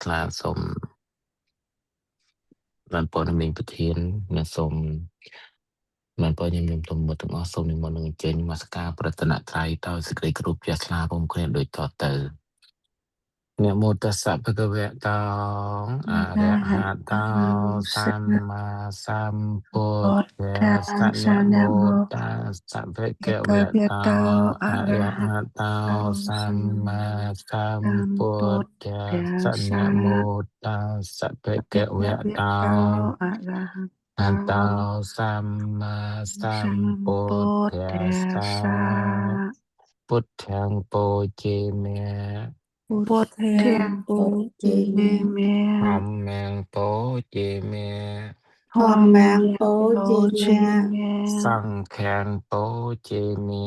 ថ្លាសូមបានពរនឹងមានប្រធាននិងសូមបានពរញោមទុំមកទាំងអស់សូមនិមន្តនឹងអញ្ជើញនមស្ការប្រតនត្រ័យដោយសេចក្តីគោរពជ្រះថ្លារួមគ្នាដូចតទៅ នមោតស្សៈភគវៈតោអរហតោសម្មាសម្ពុទ្ធស្សៈនមោតស្សៈភគវៈតោអរហតោសម្មាសម្ពុទ្ធស្សៈនមោតស្សៈភគវៈតោអន្តោសម្មាសម្ពុទ្ធស្សៈពុទ្ធាំពោជេមេ ពុទ្ធាំពោជេមេ ធម្មំពោជេមេ ធម្មំពោជេមេ សង្ឃំពោជេមេ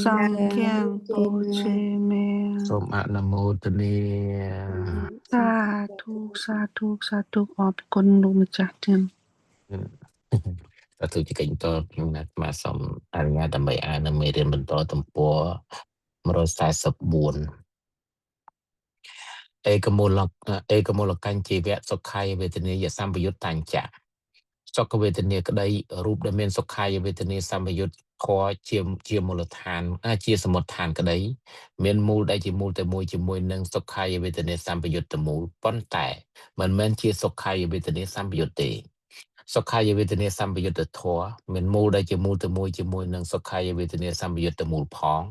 សង្ឃំពោជេមេ សូមអនុមោទនា សាធុសាធុសាធុអរគុណលោកម្ចាស់ទាំង សាធុជាកិច្ចតខ្ញុំអាត្មាសូមអនុញ្ញាតដើម្បីអាននៅមេរៀនបន្តទំព័រ144ឯកមូលឯកមូលកញ្ជីវៈសុខាយវេទនាយសម្បយុត្តតញ្ចៈសុខវេទនាក្តីរូបដែលមានសុខាយវេទនាសម្បយុត្តខជាមូលដ្ឋានជាសមុទ្ឋានក្តីមានមូលដែលជាមូលតែមួយជាមួយនឹងសុខាយវេទនាសម្បយុត្តមូលប៉ុន្តែមិនមែនជាសុខាយវេទនាសម្បយុត្តទេសុខាយវេទនាសម្បយុត្តធម៌មានមូលដែលជាមូលតែមួយជាមួយនឹងសុខាយវេទនាសម្បយុត្តមូលផង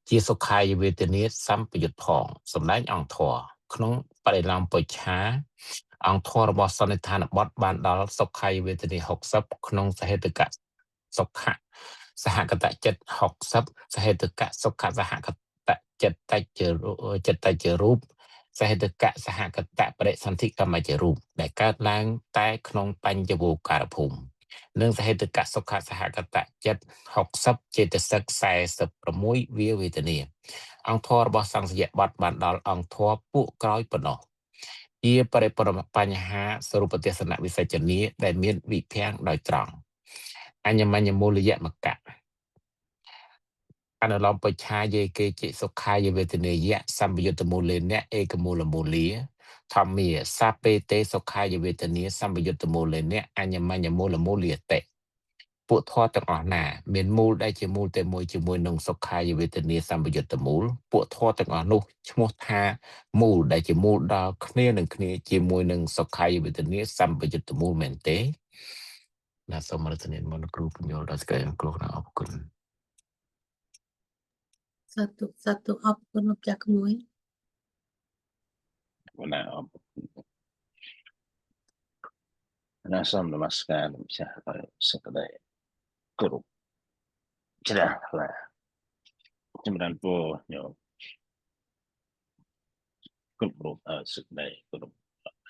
ជាសុខាយវេទនាសម្បយុត្តផងសម្ដែងអង្គធម៌ក្នុងបរិឡំបច្ឆាអង្គធម៌របស់សន្និដ្ឋានបទបានដល់សុខាយវេទនា60ក្នុងសហេតុកៈសុខៈសហគតចិត្ត60សហេតុកៈសុខសហគតចិត្តតច្ចចិត្តតច្ចរូបសហេតុកៈសហគតបរិសន្ធិកម្មជារូបដែលកើតឡើងតែក្នុងបញ្ចវោការភូមិនិងសហេតុកៈសុខសហគតចិត្ត60ចេតសិក46វាវេទនាអង្គធម៌របស់សង្សយបទបានដល់អង្គធម៌ពួកក្រោយប៉ុណ្ណោះជាបរិបរមបញ្ហាសរុបទស្សនវិសច្ឆនីដែលមានវិភាំងដោយត្រង់អញ្ញមញ្ញមូលយមកៈអនុឡំបច្ឆាយេកេจิសុខាយវេទនាយៈសម្បយុត្តមូលេនៈឯកមូលមូលាធម្មាសាពេតេសុខាយវេទនាសម្បយុត្តមូលេនៈអញ្ញមញ្ញមូលមូលាតិពួកធម៌ទាំងអស់ណាមានមូលដែលជាមូលតែមួយជាមួយនឹងសុខាយវេទនាសម្បយុត្តមូលពួកធម៌ទាំងអស់នោះឈ្មោះថាមូលដែលជាមូលដល់គ្នានឹងគ្នាជាមួយនឹងសុខាយវេទនាសម្បយុត្តមូលមែនទេណាសូមរតនាមន្តគ្រូពញ្ញល់ដល់សេចក្តីអង្គ្រោះណាអរគុណ សាធុសាធុអរគុណលោកចាស់ក្មួយ ណាអរណាសូមនមស្ការលោកចាស់ហើយសេចក្តីគោរពជ្រះថ្លាចម្រើនពរញោមគ្រប់រូបឲ្យសេចក្តីគោរព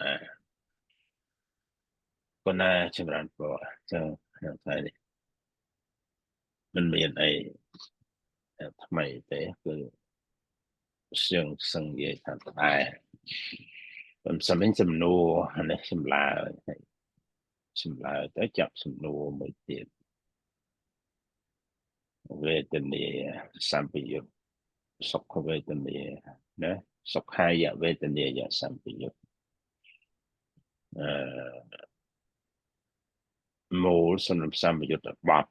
អាកណាចម្រើនពរចឹងក្នុងថ្ងៃនេះមិនមានអីថ្មីទេគឺសៀងសឹងនិយាយថាតែខ្ញុំសំវិញសំណួរនេះចម្លើយចម្លើយទៅចាប់សំណួរមួយទៀតវេទនាសម្បយុត្តសុខវេទនាណាសុខាយវេទនាយសម្បយុត្តអឺមូលសំសម្បយុត្តបទ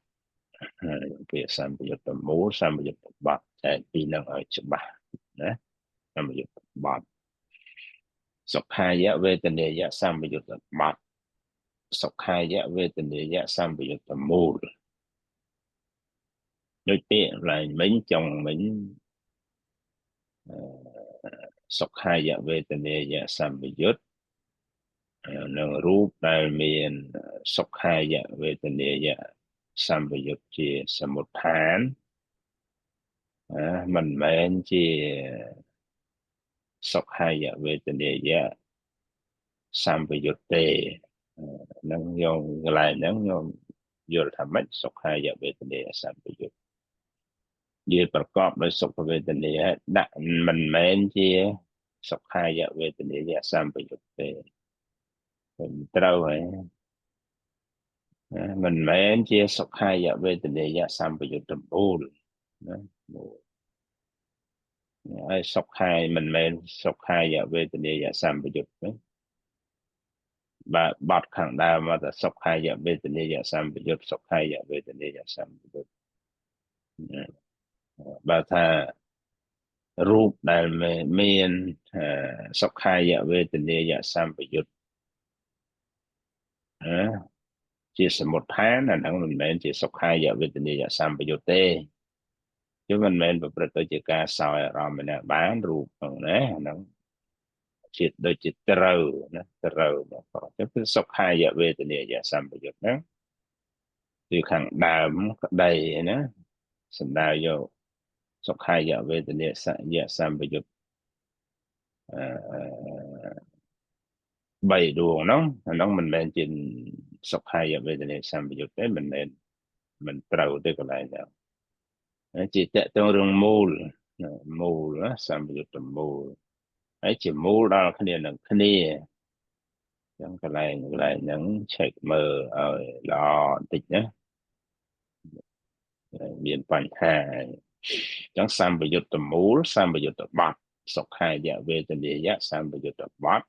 ពាក្យសម្បយុត្តមូលសម្បយុត្តបទតែពីរនឹងឲ្យច្បាស់ណាសម្បយុត្តបទសុខាយវេទនាយសម្បយុត្តបទសុខាយវេទនាយសម្បយុត្តមូលដូចពាក្យឡើងមិញចុងមិញសុខាយវេទនាយសម្បយុត្តនឹងរូបដែលមានសុខាយវេទនាយសម្បយុត្តជាសមុទ្ឋានមិនមែនជាសុខាយវេទនាយសម្បយុត្តទេនឹងយកកន្លែងហ្នឹងខ្ញុំយល់ថាម៉េចសុខាយវេទនាសម្បយុត្តនិយាយប្រកបដោយសុខវេទនាដាក់មិនមែនជាសុខាយវេទនាយសម្បយុត្តទេមិនត្រូវហើយមិនមែនជាសុខាយវេទនាយសម្បយុត្តមូលណាមូល ហើយសុខាយមិនមែនសុខាយវេទនាយសម្បយុទ្ធទេ បើបត់ខាងដើមមកតែសុខាយវេទនាយសម្បយុទ្ធ សុខាយវេទនាយសម្បយុទ្ធ បើថារូបដែលមានសុខាយវេទនាយសម្បយុទ្ធជាសមុទ្ឋាន អាហ្នឹងមិនមែនជាសុខាយវេទនាយសម្បយុទ្ធទេ គឺមិនមែនប្រព្រឹត្តទៅជាការសោយអារម្មណ៍ណាបានរូបហ្នឹងណា អាហ្នឹងជាដូចជាត្រូវណា ត្រូវមកចឹង គឺសុខាយវេទនាយសម្បយុទ្ធហ្នឹង គឺខាងដើមក្តីណា សំដៅយកសុខាយវេទនាសយសម្បយុទ្ធអឺបីដួងហ្នឹង អាហ្នឹងមិនមែនជាសុខាយវេទនាសម្បយុទ្ធទេ មិនមែនមិនត្រូវទេកន្លែងហ្នឹង ជាតកតងរឿងមូល មូលសម្បយុទ្ធមូល ហើយជាមូលដល់គ្នានឹងគ្នា ចឹងកន្លែងហ្នឹងឆែកមើលឲ្យល្អបន្តិចណា មានបញ្ហាចឹង។ សម្បយុទ្ធមូល សម្បយុទ្ធបត្តិ សុខាយវេទនាយសម្បយុទ្ធបត្តិ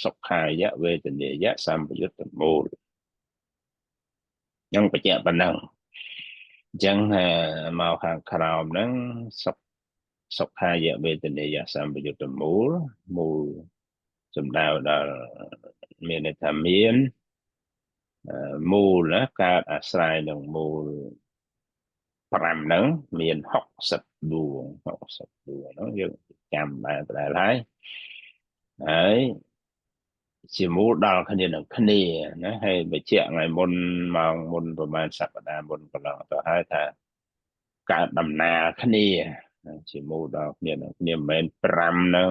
សុខាយវេទនាយសម្បយុទ្ធមូល ខ្ញុំបញ្ជាក់ប៉ុណ្ណឹង។ អញ្ចឹងមកខាងក្រោមហ្នឹង សុខាយវេទនាយសម្បយុទ្ធមូល មូលសំដៅដល់មានន័យថាមានមូលណា កើតអាស្រ័យនឹងមូល5ហ្នឹង មាន60ដួង 60ដួងហ្នឹងយើងចាំបានដដែលហើយ ហើយជាមូលដល់គ្នានឹងគ្នាណា។ ហើយបញ្ជាក់ថ្ងៃមុន ម៉ោងមុន ប្រហែលសប្តាហ៍មុនកន្លងទៅហើយថា កើតដំណើរគ្នា ជាមូលដល់គ្នានឹងគ្នា មិនមែន5ហ្នឹង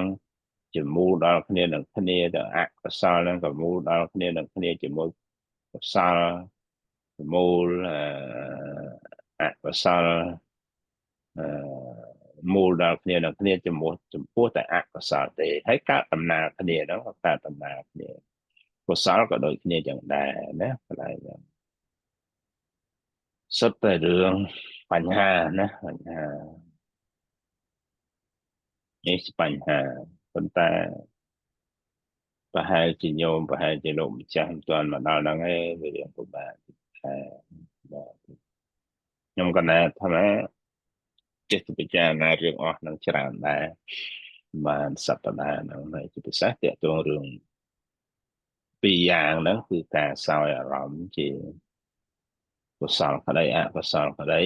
ជាមូលដល់គ្នានឹងគ្នា ទៅអកុសលហ្នឹងក៏មូលដល់គ្នានឹងគ្នាជាមួយកុសល មូលអកុសលមូលដល់គ្នានឹងគ្នាជាមួយចំពោះតែអកុសលទេ ហើយកើតដំណើរគ្នាហ្នឹងក៏កើតដំណើរគ្នា កុសលក៏ដូចគ្នាចឹងដែរណា។ កន្លែងហ្នឹងសុទ្ធតែរឿងបញ្ហាណា បញ្ហានេះជាបញ្ហា ប៉ុន្តែប្រហែលជាញោម ប្រហែលជាលោកម្ចាស់មិនទាន់មកដល់ហ្នឹងឯង វារឿងពិបាកតែបាទ ខ្ញុំកណាថាចេះតែពិចារណារឿងអស់នឹងច្រើនដែរ បានសប្តាហ៍ហ្នឹងហើយ ជាពិសេសតកតងរឿងពីរយ៉ាងហ្នឹង គឺការសោយអារម្មណ៍ជាកុសលក្តី អកុសលក្តី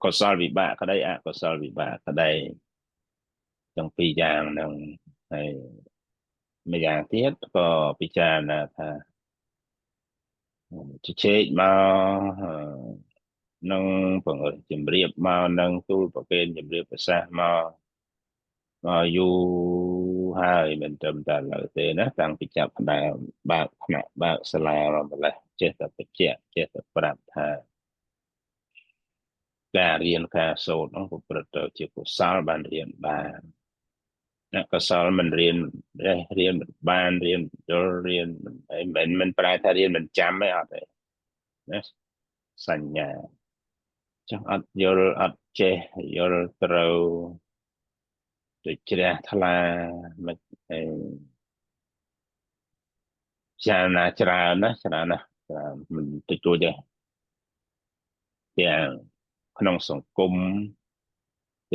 កុសលវិបាកក្តី អកុសលវិបាកក្តី ទាំងពីរយ៉ាងហ្នឹងហើយ។ ម្យ៉ាងទៀតក៏ពិចារណាថា ជជែកមកនឹងបង្ជំរាបមកនឹងទូលប្រកេនជំរាបប្រសាសន៍មកយូរហើយ មិនត្រឹមតែឡើយទេណា តាំងពីចាប់ផ្ដើមបើកថ្នាក់បើកសាលាមកម្លេះ ចេះតែបញ្ជាក់ ចេះតែប្រាប់ថា ការរៀនការសូត្រហ្នឹងប្រព្រឹត្តទៅជាកុសលបានរៀនបាន អ្នកកុសលមិនរៀន រៀនមិនបាន រៀនយល់ រៀនមិនមិនប្រែថារៀនមិនចាំទេ អត់ទេណា សញ្ញាចង់អត់យល់ អត់ចេះយល់ត្រូវទៅ ជ្រះថ្លាមិនអី ច្រើនណា ច្រើនណា ច្រើនណា ច្រើនមិនតិចតួចទេ ទាំងក្នុងសង្គម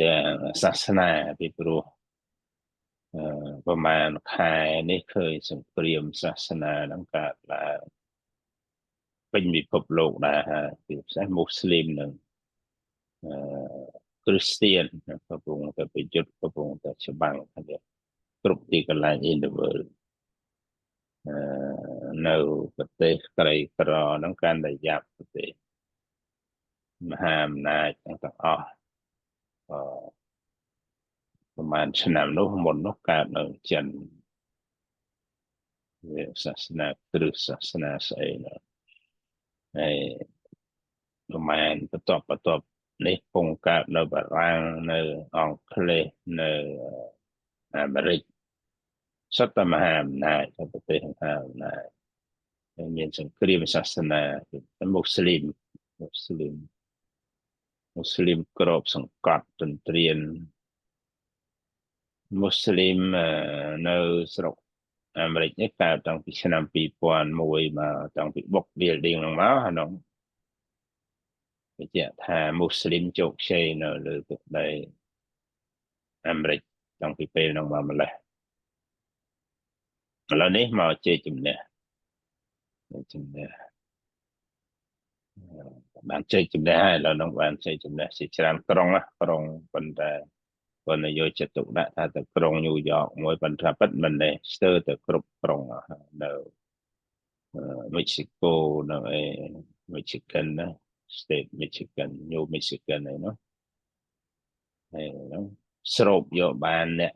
ទាំងសាសនា ពីព្រោះប្រហែលខែនេះឃើញសង្គ្រាមសាសនាហ្នឹងកើតឡើងពេញពិភពលោកដែរហើយ ពីពិសេសមូស្លីមនិងគ្រីស្ទៀនកំពុងតែប្រយុទ្ធ កំពុងតែច្បាំងគ្នាគ្រប់ទីកន្លែង in the world នៅប្រទេសក្រីក្រហ្នឹងកាន់តែយ៉ាប់ ប្រទេសមហាអំណាចទាំងអស់ អឺប្រហែលឆ្នាំនោះមុននោះកើតនៅចិន វាសាសនាគ្រឹះសាសនាស្អីនោះហើយ ប្រហែលបន្ទាប់បន្ទាប់នេះពងកើតនៅបារាំង នៅអង់គ្លេស នៅអាមេរិក សុទ្ធតែមហាអំណាច ប្រទេសមហាអំណាច មានសង្គ្រាមសាសនា មូស្លីម មូស្លីមក្របសង្កត់ទន្ទ្រានមូស្លីមនៅស្រុកអាមេរិកនេះកើតតាំងពីឆ្នាំ2001មកតាំងពីបុក building ហ្នឹងមកអានោះបញ្ជាក់ថាមូស្លីមជោគជ័យនៅលើទឹកដីអាមេរិកតាំងពីពេលហ្នឹងមកម្លេះឥឡូវនេះមកជ័យជំនះជំនះបានជ័យជំនះហើយឥឡូវហ្នឹងបានជ័យជំនះជាច្រើនក្រុងក្រុងប៉ុន្តែគាត់នយោបាយចិត្តទុកដាក់ថាទៅក្រុងញូវយ៉កមួយប៉ុន្តែពិតមិនទេស្ទើរទៅគ្រប់ក្រុងនៅមិចស៊ីកូនៅអេ Michigan ណា State Michigan New Michigan អីនោះហើយហ្នឹងស្រូបយកបានអ្នក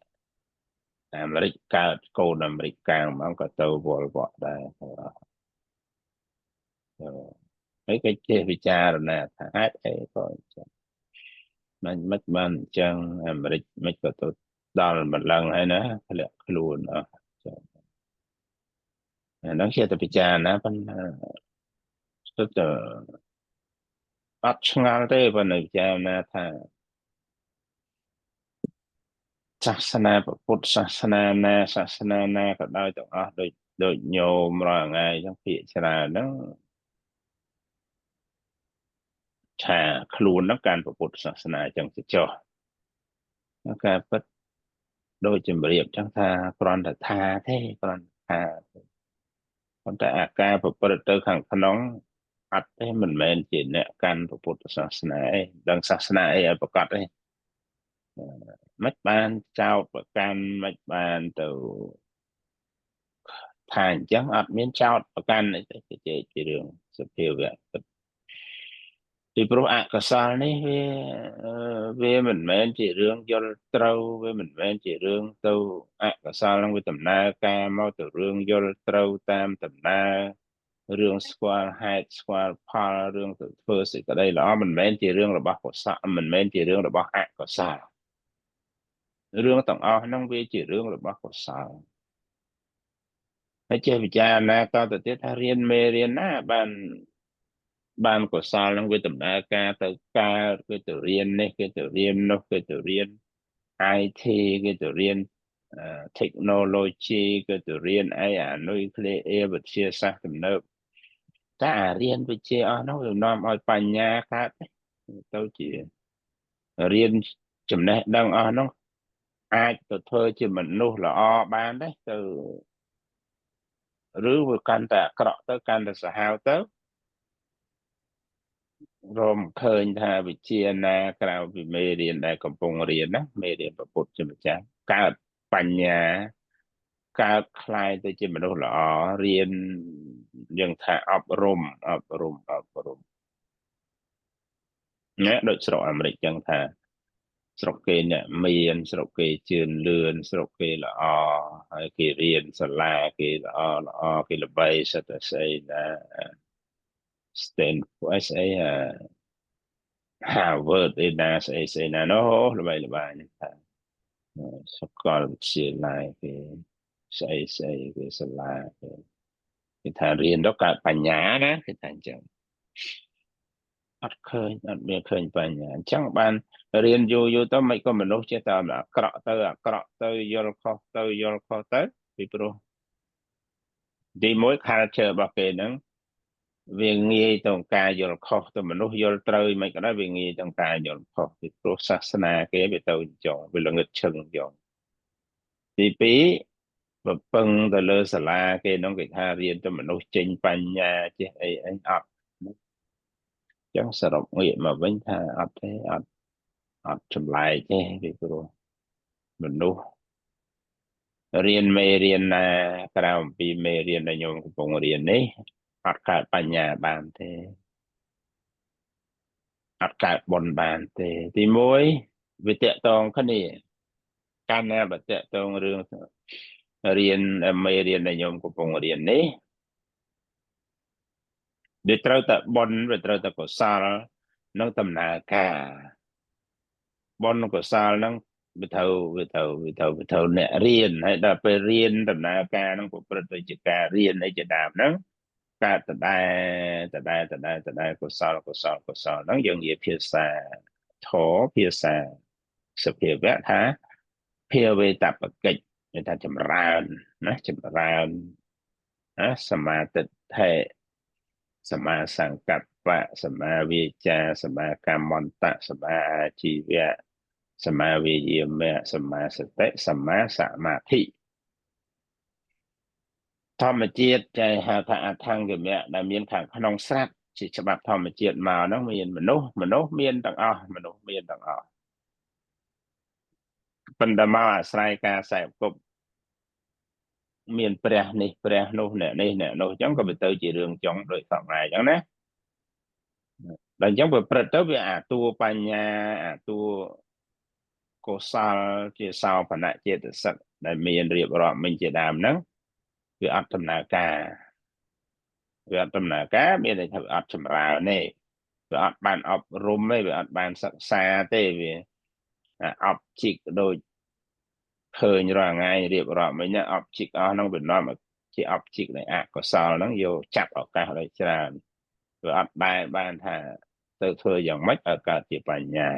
អាមេរិកកើតកូនអាមេរិកកាងហ្មងក៏ទៅវល់វក់ដែរហើយគេចេះពិចារណាថាហេតុអីក៏អញ្ចឹងមិនមិនបានអញ្ចឹងអាមេរិកមិនក៏ទៅដល់ម្លឹងហើយណាធ្លាក់ខ្លួនអស់ចឹងអាហ្នឹងជាតែពិចារណាប៉ុន្តែស្ទើរតែអត់ឆ្ងល់ទេប៉ុន្តែពិចារណាថាសាសនាពុទ្ធសាសនាណាសាសនាណាក៏ដោយទាំងអស់ដូចដូចញោមរាល់ថ្ងៃអញ្ចឹងភាគច្រើនហ្នឹងឆាខ្លួនហ្នឹងការពុទ្ធសាសនាអញ្ចឹងទៅចុះការពិតដូចជំរាបអញ្ចឹងថាគ្រាន់តែថាទេគ្រាន់ថាប៉ុន្តែអាការប្រព្រឹត្តទៅខាងក្នុងអត់ទេមិនមែនជាអ្នកកាន់ពុទ្ធសាសនាអីដឹងសាសនាអីឲ្យប្រកាសទេមិនបានចោតប្រកាន់មិនបានទៅថាអញ្ចឹងអត់មានចោតប្រកាន់អីទេជារឿងសភាវៈពិតពីព្រោះអកុសលនេះវាមិនមែនជារឿងយល់ត្រូវវាមិនមែនជារឿងទៅអកុសលនឹងវាដំណើរការមកទៅរឿងយល់ត្រូវតាមដំណើររឿងស្គាល់ហេតុស្គាល់ផលរឿងទៅធ្វើសេចក្តីល្អមិនមែនជារឿងរបស់កុសលមិនមែនជារឿងរបស់អកុសលរឿងទាំងអស់ហ្នឹងវាជារឿងរបស់កុសលហើយចេះពិចារណាតទៅទៀតថារៀនមេរៀនណាបានកុសលនឹងវាដំណើរការទៅកើតគេទៅរៀននេះគេទៅរៀននោះគេទៅរៀន IT គេទៅរៀន technology គេទៅរៀនអីអានុយក្លេអ៊ែរវិទ្យាសាស្ត្រទំនើបតែអារៀនវិទ្យាអស់នោះវានាំឲ្យបញ្ញាកើតទៅជារៀនចំណេះដឹងអស់នោះអាចទៅធ្វើជាមនុស្សល្អបានទេទៅឬវាកាន់តែអាក្រក់ទៅកាន់តែសាហាវទៅរមឃើញថាវិជាណាក្រៅពីមេរៀនដែលកំពុងរៀនណាមេរៀនពុទ្ធជាម្ចាស់កើតបញ្ញាកើតคล้ายទៅជាមនុស្សល្អរៀនយើងថាអប់រំអប់រំអប់រំណាដូចស្រុកអាមេរិកចឹងថាស្រុកគេអ្នកមានស្រុកគេជឿនលឿនស្រុកគេល្អហើយគេរៀនសាលាគេល្អល្អគេល្បីសិតតែស្អីណា Stanford ស្អី Harvard ឯណាស្អីស្អីណានោះល្បីល្បាញថាសកលវិទ្យាល័យគេស្អីស្អីគេសាលាគេថារៀនទៅកើតបញ្ញាណាគេថាអញ្ចឹងអត់ឃើញអត់មានឃើញបញ្ញាអញ្ចឹងបានរៀនយូរយូរទៅមិនក៏មនុស្សចេះតែអាក្រក់ទៅអាក្រក់ទៅយល់ខុសទៅយល់ខុសទៅពីព្រោះទីមួយ culture របស់គេហ្នឹងវាងាយទៅការយល់ខុសទៅមនុស្សយល់ត្រូវមិនក៏ដោយវាងាយទៅការយល់ខុសពីព្រោះសាសនាគេវាទៅចង់វាល្ងឹតឈឹងចង់ទី2ប្រពឹងទៅលើសាលាគេនោះគេថារៀនទៅមនុស្សចេញបញ្ញាចេះអីអីអត់ចឹងសរុបងាកមកវិញថាអត់ទេអត់អត់ចម្លែកទេពីព្រោះមនុស្សរៀនមេរៀនណាក្រៅអំពីមេរៀនដែលខ្ញុំកំពុងរៀននេះអត់កើតបញ្ញាបានទេអត់កើតបុណ្យបានទេទី1វាតកតងគ្នាកាលណាបើតកតងរឿងរៀនមេរៀនដែលខ្ញុំកំពុងរៀននេះវាត្រូវតែបុណ្យវាត្រូវតែកុសលនិងដំណើរការបុណ្យកុសលហ្នឹងវាត្រូវវាត្រូវវាត្រូវវាត្រូវអ្នករៀនហើយដល់ពេលរៀនដំណើរការហ្នឹងប្រព្រឹត្តទៅជាការរៀនអីជាដើមហ្នឹង កើតដដែលដដែលដដែលដដែលកុសលកុសលកុសលហ្នឹងយើងនិយាយភាសាធម៌ភាសាសភាវៈថាភាវេតបកិច្ច មានថាចម្រើនណាចម្រើនណាសមាទិដ្ឋិសមាសង្កប្បៈសមាវាចាសមាកម្មន្តៈសមាអាជីវៈសមាវិយាមៈសមាសតិសមាសមាធិធម្មជាតិចែហៅថាអថង្គមៈដែលមានខាងក្នុងស្រាប់ជាច្បាប់ធម្មជាតិមកហ្នឹងមានមនុស្សមនុស្សមានទាំងអស់មនុស្សមានទាំងអស់ប៉ុន្តែមកអាស្រ័យការខ្សែគប់មានព្រះនេះព្រះនោះអ្នកនេះអ្នកនោះអញ្ចឹងក៏វាទៅជារឿងចុងដោយសង្ឃអញ្ចឹងណាដល់អញ្ចឹងប្រព្រឹត្តទៅវាអាតួបញ្ញាអាតួកុសលជាសោភណៈចេតសិកដែលមានរៀបរាប់មិញជាដើមហ្នឹងវាអត់ដំណើរការវាអត់ដំណើរការមានន័យថាវាអត់ចម្រើនទេវាអត់បានអប់រំទេវាអត់បានសិក្សាទេវាអប់ជីកដូចឃើញរាល់ថ្ងៃរៀបរាប់មិញណាអប់ជីកអស់ហ្នឹងវានាំជាអប់ជីកនៃអកុសលហ្នឹងយកចាប់ឱកាសឲ្យច្រើនវាអត់បែរបានថាទៅធ្វើយ៉ាងម៉េចឲ្យកើតជាបញ្ញា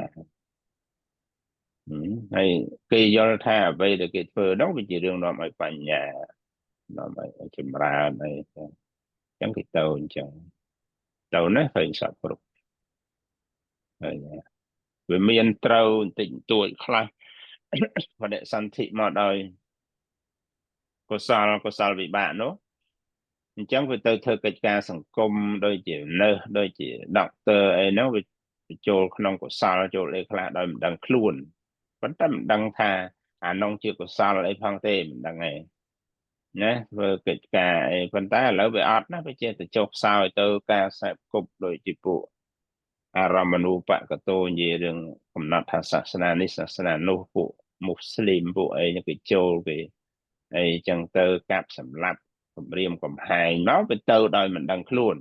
ហើយគេយល់ថាអ្វីដែលគេធ្វើនោះវាជារឿងនាំឲ្យបញ្ញានាំឲ្យចម្រើនអីចឹងអញ្ចឹងគេទៅអញ្ចឹងទៅណាឃើញសពគ្រប់ហើយវាមានត្រូវបន្តិចបន្តួចខ្លះបដិសន្ធិមកដោយកុសលកុសលវិបាកនោះអញ្ចឹងវាទៅធ្វើកិច្ចការសង្គមដូចជានៅដូចជាដុកទ័រអីហ្នឹងវាចូលក្នុងកុសលចូលអីខ្លះដោយមិនដឹងខ្លួនប៉ុន្តែមិនដឹងថាអានងជាកុសលអីផងទេមិនដឹងទេណាធ្វើកិច្ចការអីប៉ុន្តែឥឡូវវាអត់ណាវាចេះតែចុះខ្សោយទៅការខ្សែគប់ដូចជាពួកអារម្មណូបកតោនិយាយរឿងកំណត់ថាសាសនានេះសាសនានោះពួកមូស្លីមពួកអីគេចូលគេអីចឹងទៅកាប់សម្លាប់គម្រាមកំហែងមកវាទៅដោយមិនដឹងខ្លួន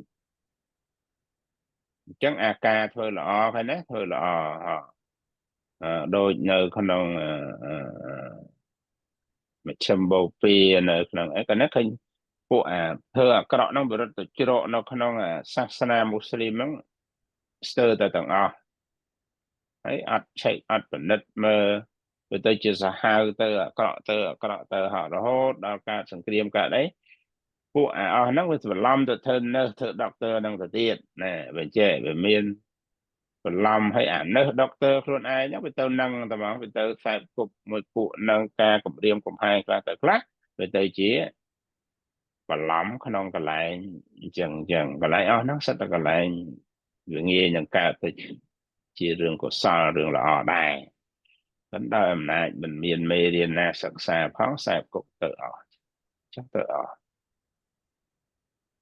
អញ្ចឹងអាការធ្វើល្អហើយណាធ្វើល្អដូចនៅក្នុងមជ្ឈិមបូព៌ានៅក្នុងអីក៏ណាឃើញពួកអាធ្វើអាក្រក់ហ្នឹងវារត់ទៅជ្រកនៅក្នុងសាសនាមូស្លីមហ្នឹងស្ទើរតែទាំងអស់ហើយអត់ឆែកអត់ពិនិត្យមើលវាទៅជាសាហាវទៅអាក្រក់ទៅអាក្រក់ទៅហត់រហូតដល់ការសង្គ្រាមកើតអីពួកអាអស់ហ្នឹងវាច្រឡំទៅធ្វើនៅធ្វើដុកទ័រហ្នឹងទៅទៀតណែវាចេះវាមានបន្លំឲ្យអានៅដុកទ័រខ្លួនឯងហ្នឹងវាទៅនឹងតែហ្មងវាទៅខ្សែគប់មួយពួកនឹងការគម្រាមកំហែងខ្លះទៅខ្លះវាទៅជាបន្លំក្នុងកន្លែងអញ្ចឹងអញ្ចឹងកន្លែងអស់ហ្នឹងសិតតែកន្លែងវាងាយនឹងកើតទៅជារឿងកុសលរឿងល្អដែរប៉ុន្តែអំណាចមិនមានមេរៀនណាសិក្សាផងខ្សែគប់ទៅអស់អញ្ចឹងទៅអស់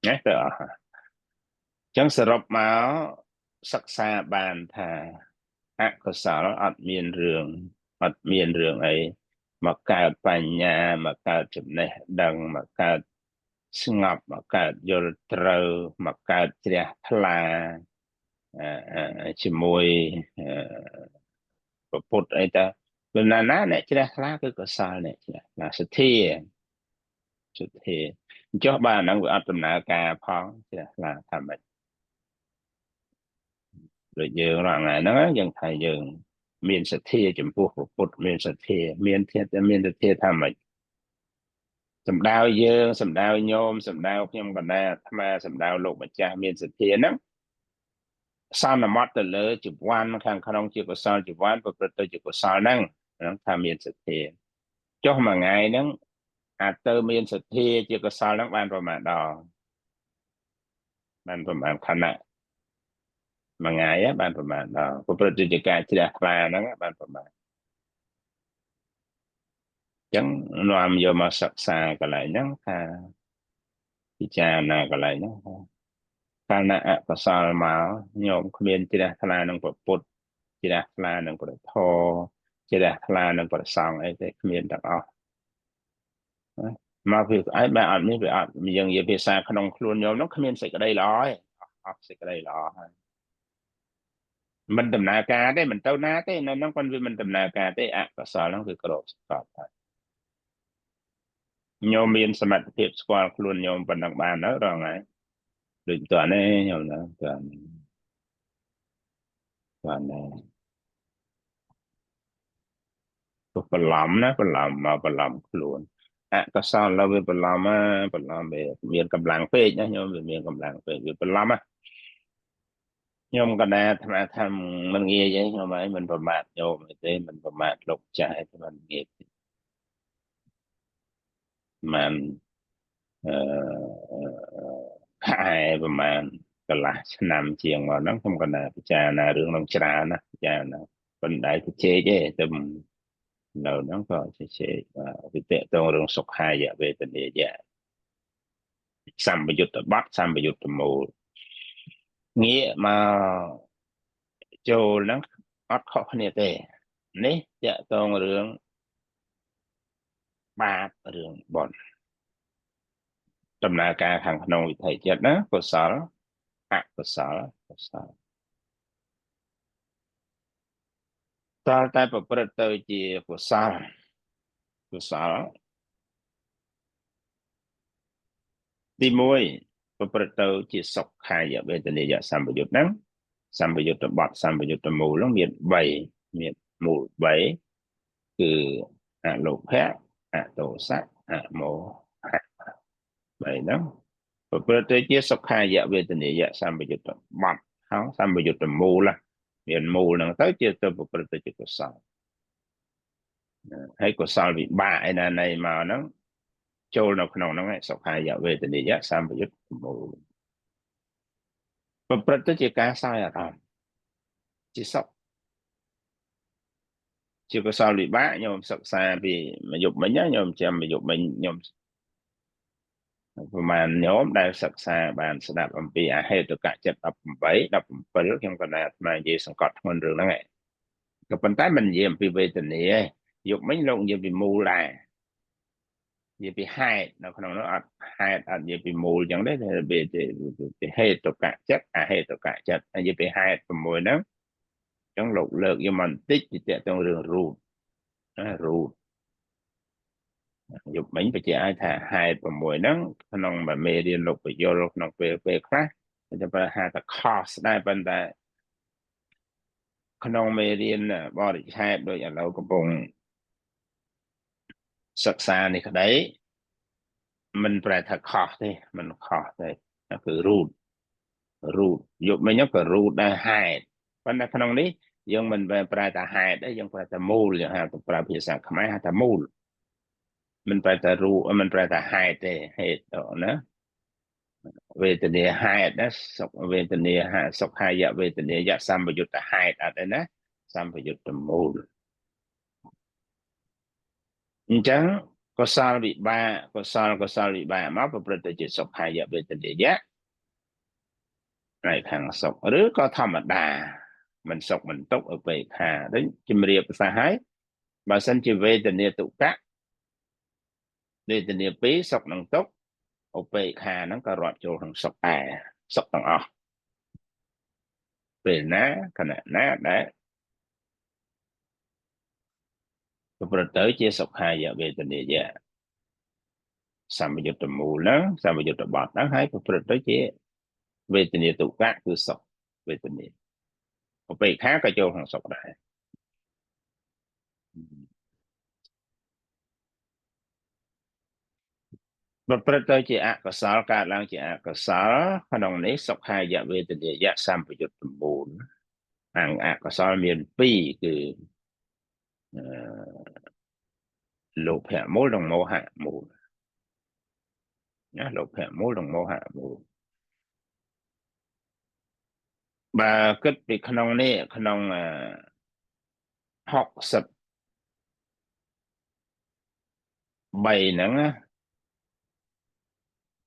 ណាទៅអស់អញ្ចឹងសរុបមកសិក្សាបានថាអកុសលអត់មានរឿងអត់មានរឿងអីមកកើតបញ្ញាមកកើតចំណេះដឹងមកកើតស្ងប់មកកើតយល់ត្រូវមកកើតជ្រះថ្លាជាមួយពុទ្ធអីតាព្រោះណាណាអ្នកជ្រះថ្លាគឺកុសលអ្នកជ្រះថ្លាសទ្ធាសទ្ធាអញ្ចោះបើអាហ្នឹងវាអត់ដំណើរការផងជ្រះថ្លាថាម៉េចដូចយើងរាល់ថ្ងៃហ្នឹងយើងថាយើងមានសទ្ធាចំពោះពុទ្ធមានសទ្ធាមានធាមានសទ្ធាថាម៉េចសំដៅយើងសំដៅញោមសំដៅខ្ញុំកណ្ដាលអាត្មាសំដៅលោកម្ចាស់មានសទ្ធាហ្នឹងសន្មត់ទៅលើជីវ័នខាងក្នុងជាកុសលជីវ័នប្រព្រឹត្តទៅជាកុសលហ្នឹងហ្នឹងថាមានសទ្ធាចុះមួយថ្ងៃហ្នឹងអាចទៅមានសទ្ធាជាកុសលហ្នឹងបានប្រមាណដងបានប្រមាណខណៈមួយថ្ងៃបានប្រមាណដងប្រព្រឹត្តជាការជ្រះថ្លាហ្នឹងបានប្រមាណអញ្ចឹងនាំយកមកសិក្សាកន្លែងហ្នឹងថាពិចារណាកន្លែងហ្នឹងថាកាលណាអកុសលមកញោមគ្មានជ្រះថ្លានឹងពុទ្ធជ្រះថ្លានឹងព្រះធម៌ជ្រះថ្លានឹងព្រះសង្ឃអីទេគ្មានទាំងអស់មកពីឯងបែរអត់មានវាអត់យើងនិយាយភាសាក្នុងខ្លួនញោមនោះគ្មានសេចក្តីល្អទេអត់សេចក្តីល្អហើយមិនដំណើរការទេមិនទៅណាទេនៅហ្នឹងគាត់វាមិនដំណើរការទេអកុសលហ្នឹងគឺក្របស្កប់ហើយញោមមានសមត្ថភាពស្គាល់ខ្លួនញោមប៉ុណ្ណឹងបានទៅរងហើយ ដូចតើនេះខ្ញុំណាតើតើណាទៅបន្លំណាបន្លំមកបន្លំខ្លួនអកុសលវាបន្លំបន្លំវាមានកម្លាំងពេកណាខ្ញុំវាមានកម្លាំងពេកវាបន្លំណាខ្ញុំកណាអាត្មាថាមិនងាយទេខ្ញុំឯងមិនប្រមាថញោមទេមិនប្រមាថលោកចាស់ទេមិនងាយមិនអឺខែប្រហែលកន្លះឆ្នាំជាងមកហ្នឹងខ្ញុំកណាពិចារណារឿងនឹងច្រើនណាពិចារណាប៉ុន្តែជជែកទេទៅនៅហ្នឹងក៏ជជែកវិតតងរឿងសុខាយវេទនាយៈសម្បយុត្តបទសម្បយុត្តមូលងាកមកចូលហ្នឹងអត់ខុសគ្នាទេនេះតកតងរឿងបាបរឿងបុណ្យដំណើរការខាងក្នុងវិថីចិត្តណាកុសលអកុសលកុសលតើតែប្រព្រឹត្តទៅជាកុសលកុសលទី1ប្រព្រឹត្តទៅជាសុខាយវេទនាយសម្បយុទ្ធហ្នឹងសម្បយុទ្ធបទសម្បយុទ្ធមូលហ្នឹងមាន3មានមូល3គឺអលោភៈអទោសៈអមោហៈ3ហ្នឹងប្រព្រឹត្តទៅជាសុខាយវេទនាយសម្បយុទ្ធបទហើយសម្បយុទ្ធមូលមានមូលហ្នឹងទៅជាទៅប្រព្រឹត្តទៅជាកុសលហើយកុសលវិបាកឯណាណីមកហ្នឹងចូលនៅក្នុងហ្នឹងសុខាយវេទនាយសម្បយុទ្ធមូលប្រព្រឹត្តទៅជាការសោយអារម្មណ៍ជាសុខជាកុសលវិបាកខ្ញុំសិក្សាពីមួយយប់មិញខ្ញុំចាំមួយយប់មិញខ្ញុំប្រហែលញោមដែលសិក្សាបានស្ដាប់អំពីអហេតុកចិត្ត18 17ខ្ញុំក៏ដែរអាត្មានិយាយសង្កត់ធ្ងន់រឿងហ្នឹងឯងក៏ប៉ុន្តែមិននិយាយអំពីវេទនាទេយប់មិញលោកនិយាយពីមូលដែរនិយាយពីហេតុនៅក្នុងនោះអត់ហេតុអត់និយាយពីមូលអញ្ចឹងទេវាពីហេតុកចិត្តអហេតុកចិត្តនិយាយពីហេតុ6ហ្នឹងអញ្ចឹងលោកលើកយកមកបន្តិចពីតកតងរឿងរូបណារូបយប់មិញបញ្ជាក់ឲ្យថាហេតុ6ហ្នឹងក្នុងមួយមេរៀនលោកបញ្យលក្នុងពេលខ្លះគេប្រើហៅថា cost ដែរប៉ុន្តែក្នុងមេរៀនបរិច្ឆេទដូចឥឡូវកំពុងសិក្សានេះក្តីមិនប្រែថាខុសទេមិនខុសទេគឺរូតរូតយប់មិញក៏រូតដែរហេតុប៉ុន្តែក្នុងនេះយើងមិនប្រែថាហេតុទេយើងប្រែថាមូលយើងហៅទៅប្រើភាសាខ្មែរហៅថាមូលមិនប្រែថារូមិនប្រែថាហេតុទេហេតុណាវេទនាហេតុណាសុខវេទនាហសុខាយវេទនាយសម្បយុត្តហេតុអត់ទេណាសម្បយុត្តមូលអញ្ចឹងកុសលវិបាកកុសលកុសលវិបាកមកប្រព្រឹត្តទៅជាសុខាយវេទនាយៈផ្នែកខាងសុខឬក៏ធម្មតាមិនសុខមិនទុក្ខឧបេក្ខាដូចជំរាបប្រសាសន៍ហើយបើសិនជាវេទនាទុក្ខវេទនាពីរសុខនិងទុក្ខឧបេក្ខាហ្នឹងក៏រាប់ចូលក្នុងសុខដែរសុខទាំងអស់ពេលណាខណៈណាដែលប្រព្រឹត្តទៅជាសុខាយវេទនាយៈសម្បយុត្តមូលហ្នឹងសម្បយុត្តបទហ្នឹងហើយប្រព្រឹត្តទៅជាវេទនាទុក្ខគឺសុខវេទនាឧបេក្ខាក៏ចូលក្នុងសុខដែរប្រព្រឹត្តទៅជាអកុសលកើតឡើងជាអកុសលក្នុងនេះសុខាយវេទនាយៈសម្បយុត្តមូលអង្គអកុសលមាន2គឺលោភៈមូលនិងមោហៈមូលណាលោភៈមូលនិងមោហៈមូលបើគិតពីក្នុងនេះក្នុង63ហ្នឹងណា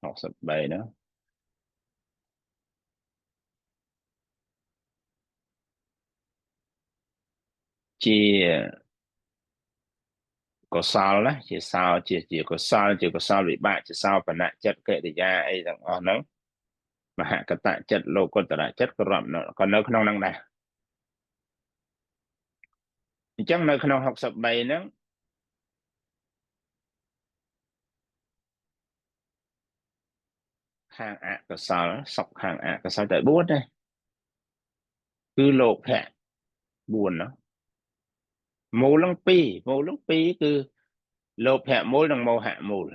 63ហ្នឹងជាកុសលណាជាសោជាកុសលជាកុសលវិបាកជាសោបនៈចិត្តកិរិយាអីទាំងអស់ហ្នឹងមហកតចិត្តលោកុត្តរចិត្តក៏រាប់ក៏នៅក្នុងហ្នឹងដែរអញ្ចឹងនៅក្នុង63ហ្នឹង ខាងអកុសលសុខខាងអកុសលតែ4ទេគឺលោភៈ4ណាមូលនឹង2មូលនឹង2គឺលោភៈមូលនិងមោហៈមូល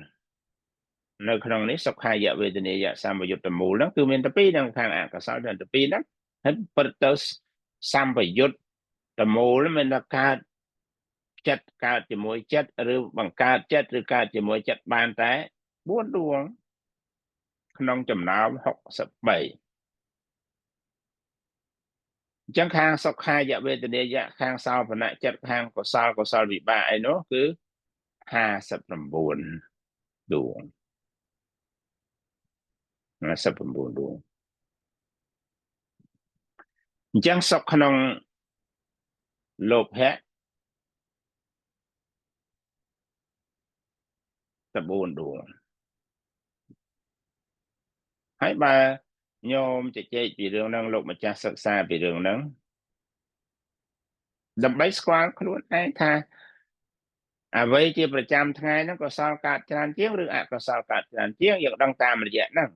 នៅក្នុងនេះសុខាយវេទនាយសម្បយុត្តមូលហ្នឹងគឺមានតែ2ហ្នឹងខាងអកុសលតែ2ហ្នឹងហើយពិតទៅសម្បយុត្តមូលមានថាកើតចិត្តកើតជាមួយចិត្តឬបង្កើតចិត្តឬកើតជាមួយចិត្តបានតែ4ដួងក្នុងចំណោម63អញ្ចឹងខាងសុខាយវេទនាយៈខាងសោភនៈចិត្តខាងកុសលកុសលវិបាកអីនោះគឺ59ដួង59ដួងអញ្ចឹងសុខក្នុងលោភៈតែ4ដួងហើយបើញោមជជែកពីរឿងហ្នឹងលោកម្ចាស់សិក្សាពីរឿងហ្នឹងដើម្បីស្គាល់ខ្លួនឯងថាអ្វីជាប្រចាំថ្ងៃហ្នឹងកុសលកើតច្រើនជាងឬអកុសលកើតច្រើនជាងយើងដឹងតាមរយៈហ្នឹង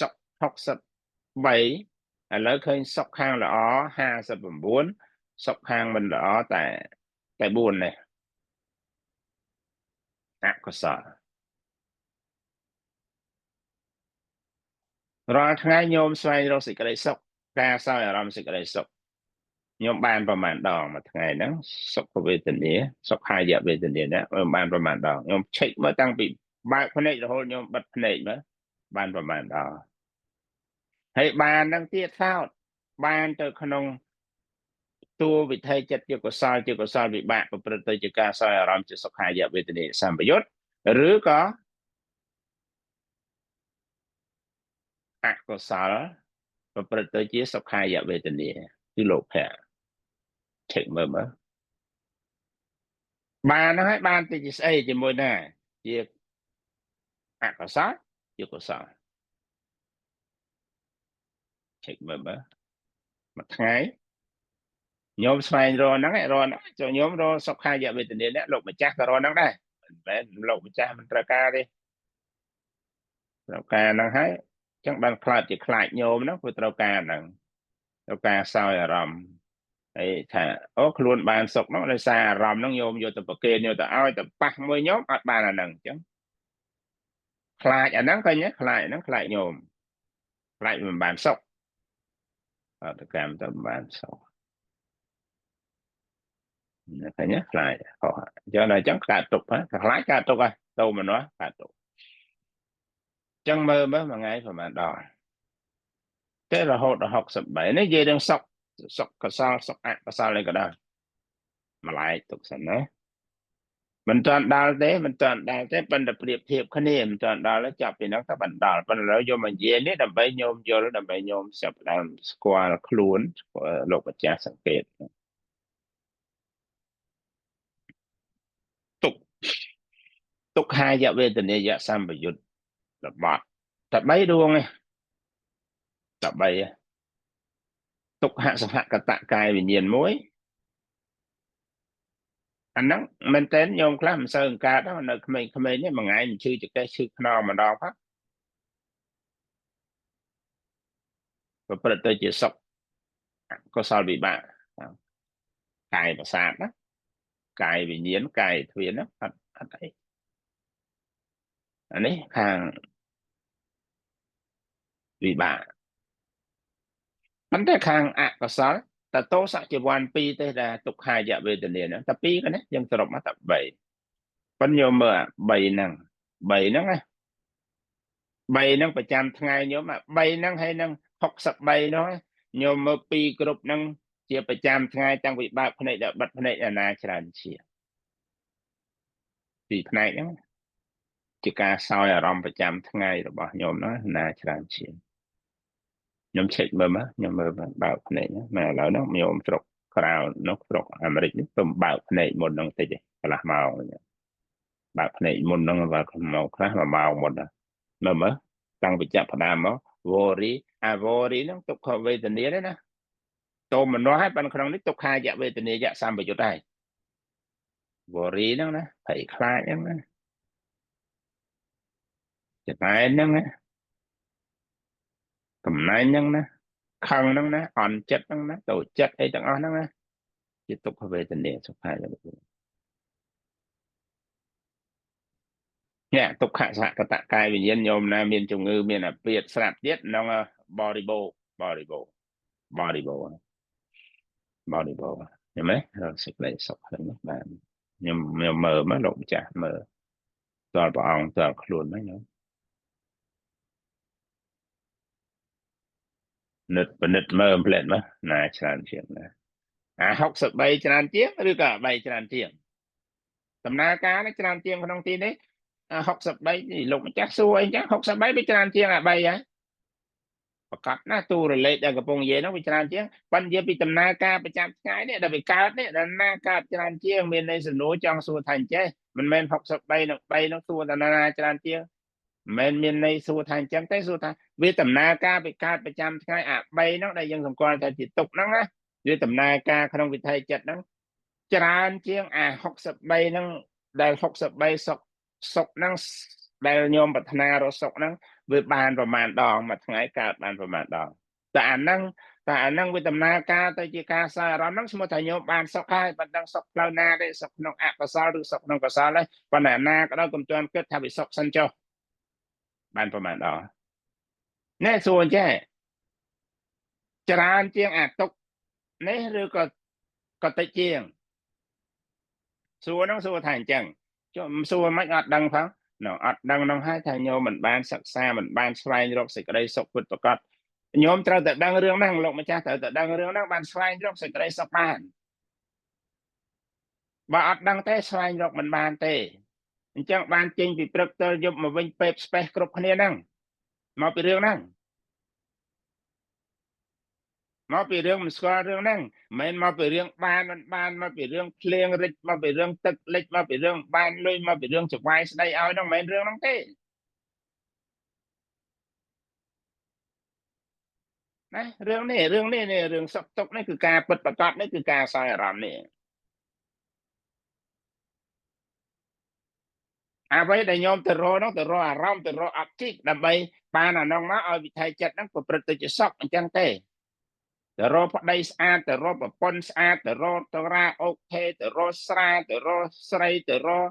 សុខ63ឥឡូវឃើញសុខខាងល្អ59សុខខាងមិនល្អតែ4នេះអកុសលរាល់ថ្ងៃញោមស្វែងរកសេចក្តីសុខការសោយអារម្មណ៍សេចក្តីសុខញោមបានប្រមាណដងមួយថ្ងៃហ្នឹងសុខវេទនាសុខាយវេទនាណាញោមបានប្រមាណដងញោមឆែកមើលតាំងពីបើកភ្នែករហូតញោមបិទភ្នែកមើលបានប្រមាណដងហើយបានហ្នឹងទៀតសោតបានទៅក្នុងតួវិថីចិត្តជាកុសលជាកុសលវិបាកប្រព្រឹត្តទៅជាការសោយអារម្មណ៍ជាសុខាយវេទនាសម្បយុត្តឬក៏អកុសលប្រព្រឹត្តទៅជាសុខាយវេទនាគឺលោភៈឆែកមើលមើលបានហ្នឹងហើយបានទៅជាស្អីជាមួយណាជាអកុសលជាកុសលឆែកមើលមើលមួយថ្ងៃញោមស្វែងរកហ្នឹងរកហ្នឹងចូលញោមរកសុខាយវេទនានេះលោកម្ចាស់ក៏រកហ្នឹងដែរមិនមែនលោកម្ចាស់មិនត្រូវការទេត្រូវការហ្នឹងហើយចឹងបានខ្លាចជាខ្លាចញោមហ្នឹងព្រោះត្រូវការហ្នឹងត្រូវការសោយអារម្មណ៍ហើយថាអូខ្លួនបានសុខហ្នឹងដោយសារអារម្មណ៍ហ្នឹងញោមយកទៅប្រគេនយកទៅឲ្យទៅប៉ះមួយញោមអត់បានអាហ្នឹងអញ្ចឹងខ្លាចអាហ្នឹងឃើញទេខ្លាចអាហ្នឹងខ្លាចញោមខ្លាចមិនបានសុខអត់កម្មទៅមិនបានសុខឃើញទេខ្លាចខុសអញ្ចឹងដល់អញ្ចឹងកើតទុកហ៎ខ្លាចកើតទុកហ៎ទៅមិននោះកើតទុកចឹងមើលមើលមួយថ្ងៃប្រហែលដល់តែរហូតដល់63នេះនិយាយរឿងសុខសុខកុសលសុខអកុសលអីក៏ដោយម្លែកទុកសិនណាមិនទាន់ដល់ទេមិនទាន់ដល់ទេប៉ុន្តែប្រៀបធៀបគ្នាមិនទាន់ដល់ទេចាប់ពីហ្នឹងទៅបណ្ដល់ប៉ុន្តែឥឡូវយកមកនិយាយនេះដើម្បីញោមយល់ដើម្បីញោមចាប់ផ្ដើមស្គាល់ខ្លួនលោកម្ចាស់សង្កេតទុកទុក្ខាយវេទនាយសម្បយុត្តរបត់តែ3ដួងឯងតែ3ទុក្ខសហកតកាយវិញ្ញាណមួយអាហ្នឹងមែនតើញោមខ្លះមិនសូវអង្កើតនៅក្មេងៗនេះមួយថ្ងៃមិនឈឺចង្កេះឈឺខ្នងម្ដងផងប្រព្រឹត្តទៅជាសុខកុសលវិបាកកាយប្រសាទណាកាយវិញ្ញាណកាយទ្វានណាអត់អត់អីអានេះខាងវិបាកប៉ុន្តែខាងអកុសលតតោសចវ័ន2ទេដែលទុក្ខាយវេទនាហ្នឹងតែ2ក៏ណាយើងសរុបមកតែ3ប៉ុន្តែញោមមើលអា3ហ្នឹង3ហ្នឹងណា3ហ្នឹងប្រចាំថ្ងៃញោមអា3ហ្នឹងហើយនឹង63នោះញោមមើល2គ្រប់ហ្នឹងជាប្រចាំថ្ងៃតាំងពីបើកភ្នែកដល់បិទភ្នែកអាណាច្រើនជាងពីផ្នែកហ្នឹងជាការសោយអារម្មណ៍ប្រចាំថ្ងៃរបស់ញោមហ្នឹងណាច្រើនជាងខ្ញុំឆែកមើលមកខ្ញុំមើលបើកភ្នែកមកឥឡូវហ្នឹងញោមស្រុកក្រៅនោះស្រុកអាមេរិកនេះទៅបើកភ្នែកមុនហ្នឹងតិចឯងកន្លះម៉ោងបើកភ្នែកមុនហ្នឹងបើមកខ្លះ1ម៉ោងមុនមើលមើលតាំងពីចាប់ផ្ដើមមកវរីអាវរីហ្នឹងទុក្ខវេទនាទេណាតោមនោះហើយប៉ុន្តែក្នុងនេះទុក្ខាយវេទនាយសម្បយុត្តហើយវរីហ្នឹងណាភ័យខ្លាចហ្នឹងណា ចំណែនហ្នឹងណាកំណែងហ្នឹងណាខឹងហ្នឹងណាអន់ចិត្តហ្នឹងណាតូចចិត្តអីទាំងអស់ហ្នឹងណាជាទុក្ខវេទនាសុខាយវេទនានេះទុក្ខសហគតកាយវិញ្ញាណញោមណាមានជំងឺមានអាពាធស្រាប់ទៀតក្នុងបរិបូបរិបូបរិបូបរិបូឃើញទេរកសេចក្តីសុខហ្នឹងបាទខ្ញុំខ្ញុំមើលមកលោកម្ចាស់មើលតើព្រះអង្គតើខ្លួនហ្នឹងញោមនិតពិនិត្យមើលផ្លែតមកណាច្រើនជាងណាអា63ច្រើនជាងឬក៏3ច្រើនជាងដំណើរការនេះច្រើនជាងក្នុងទីនេះ63លោកម្ចាស់សួរអីចឹង63វាច្រើនជាងអា3ហើយប្រកាសណាទូរលេខដែលកំពុងនិយាយហ្នឹងវាច្រើនជាងប៉ុន្តែនិយាយពីដំណើរការប្រចាំថ្ងៃនេះដែលវាកើតនេះដល់ណាកើតច្រើនជាងមានន័យសំណួរចង់សួរថាអញ្ចេះមិនមែន63និង3នោះសួរថាណាច្រើនជាងមិនមែនមានន័យសួរថាអញ្ចឹងទេសួរថាវាដំណើរការវាកើតប្រចាំថ្ងៃអា3ហ្នឹងដែលយើងសម្គាល់ថាជាទុកហ្នឹងណាវាដំណើរការក្នុងវិថីចិត្តហ្នឹងច្រើនជាងអា63ហ្នឹងដែល63សុខសុខហ្នឹងដែលញោមប្រាថ្នារកសុខហ្នឹងវាបានប្រមាណដងមួយថ្ងៃកើតបានប្រមាណដងតែអាហ្នឹងវាដំណើរការទៅជាការសារអារម្មណ៍ហ្នឹងឈ្មោះថាញោមបានសុខហើយមិនដឹងសុខផ្លូវណាទេសុខក្នុងអកុសលឬសុខក្នុងកុសលទេប៉ុន្តែណាក៏ដោយកុំទាន់គិតថាវាសុខសិនចុះបានប្រមាណដងណែសួរអញ្ចេះច្រើនជាងអាទុកនេះឬក៏ក៏តិចជាងសួរហ្នឹងសួរថាអញ្ចឹងចុះសួរមិនអត់ដឹងផងណ៎អត់ដឹងហ្នឹងហើយថាញោមមិនបានសិក្សាមិនបានស្វែងរកសេចក្តីសុខពិតប្រាកដញោមត្រូវតែដឹងរឿងហ្នឹងលោកម្ចាស់ត្រូវតែដឹងរឿងហ្នឹងបានស្វែងរកសេចក្តីសុខបានបើអត់ដឹងទេស្វែងរកមិនបានទេអញ្ចឹងបានចេញពីព្រឹកទៅយប់មកវិញពេបស្បេះគ្រប់គ្នាហ្នឹងមកពីរឿងហ្នឹងមកពីរឿងមិនស្គាល់រឿងហ្នឹងមិនមែនមកពីរឿងបានមិនបានមកពីរឿងភ្លៀងរិចមកពីរឿងទឹកលិចមកពីរឿងបានលុយមកពីរឿងចវាយស្ដីឲ្យហ្នឹងមិនមែនរឿងហ្នឹងទេណារឿងនេះរឿងនេះរឿងសុខទុក្ខនេះគឺការពិតប្រាកដនេះគឺការសោយអារម្មណ៍នេះអ្វីដែលញោមទៅរកនោះទៅរកអារម្មណ៍ទៅរកអបជីកដើម្បីបានអានោះមកឲ្យវិថីចិត្តហ្នឹងប្រព្រឹត្តទៅជាសុខអញ្ចឹងទេទៅរកប្តីស្អាតទៅរកប្រពន្ធស្អាតទៅរកតរាអូខេទៅរកស្រាទៅរកស្រីទៅរក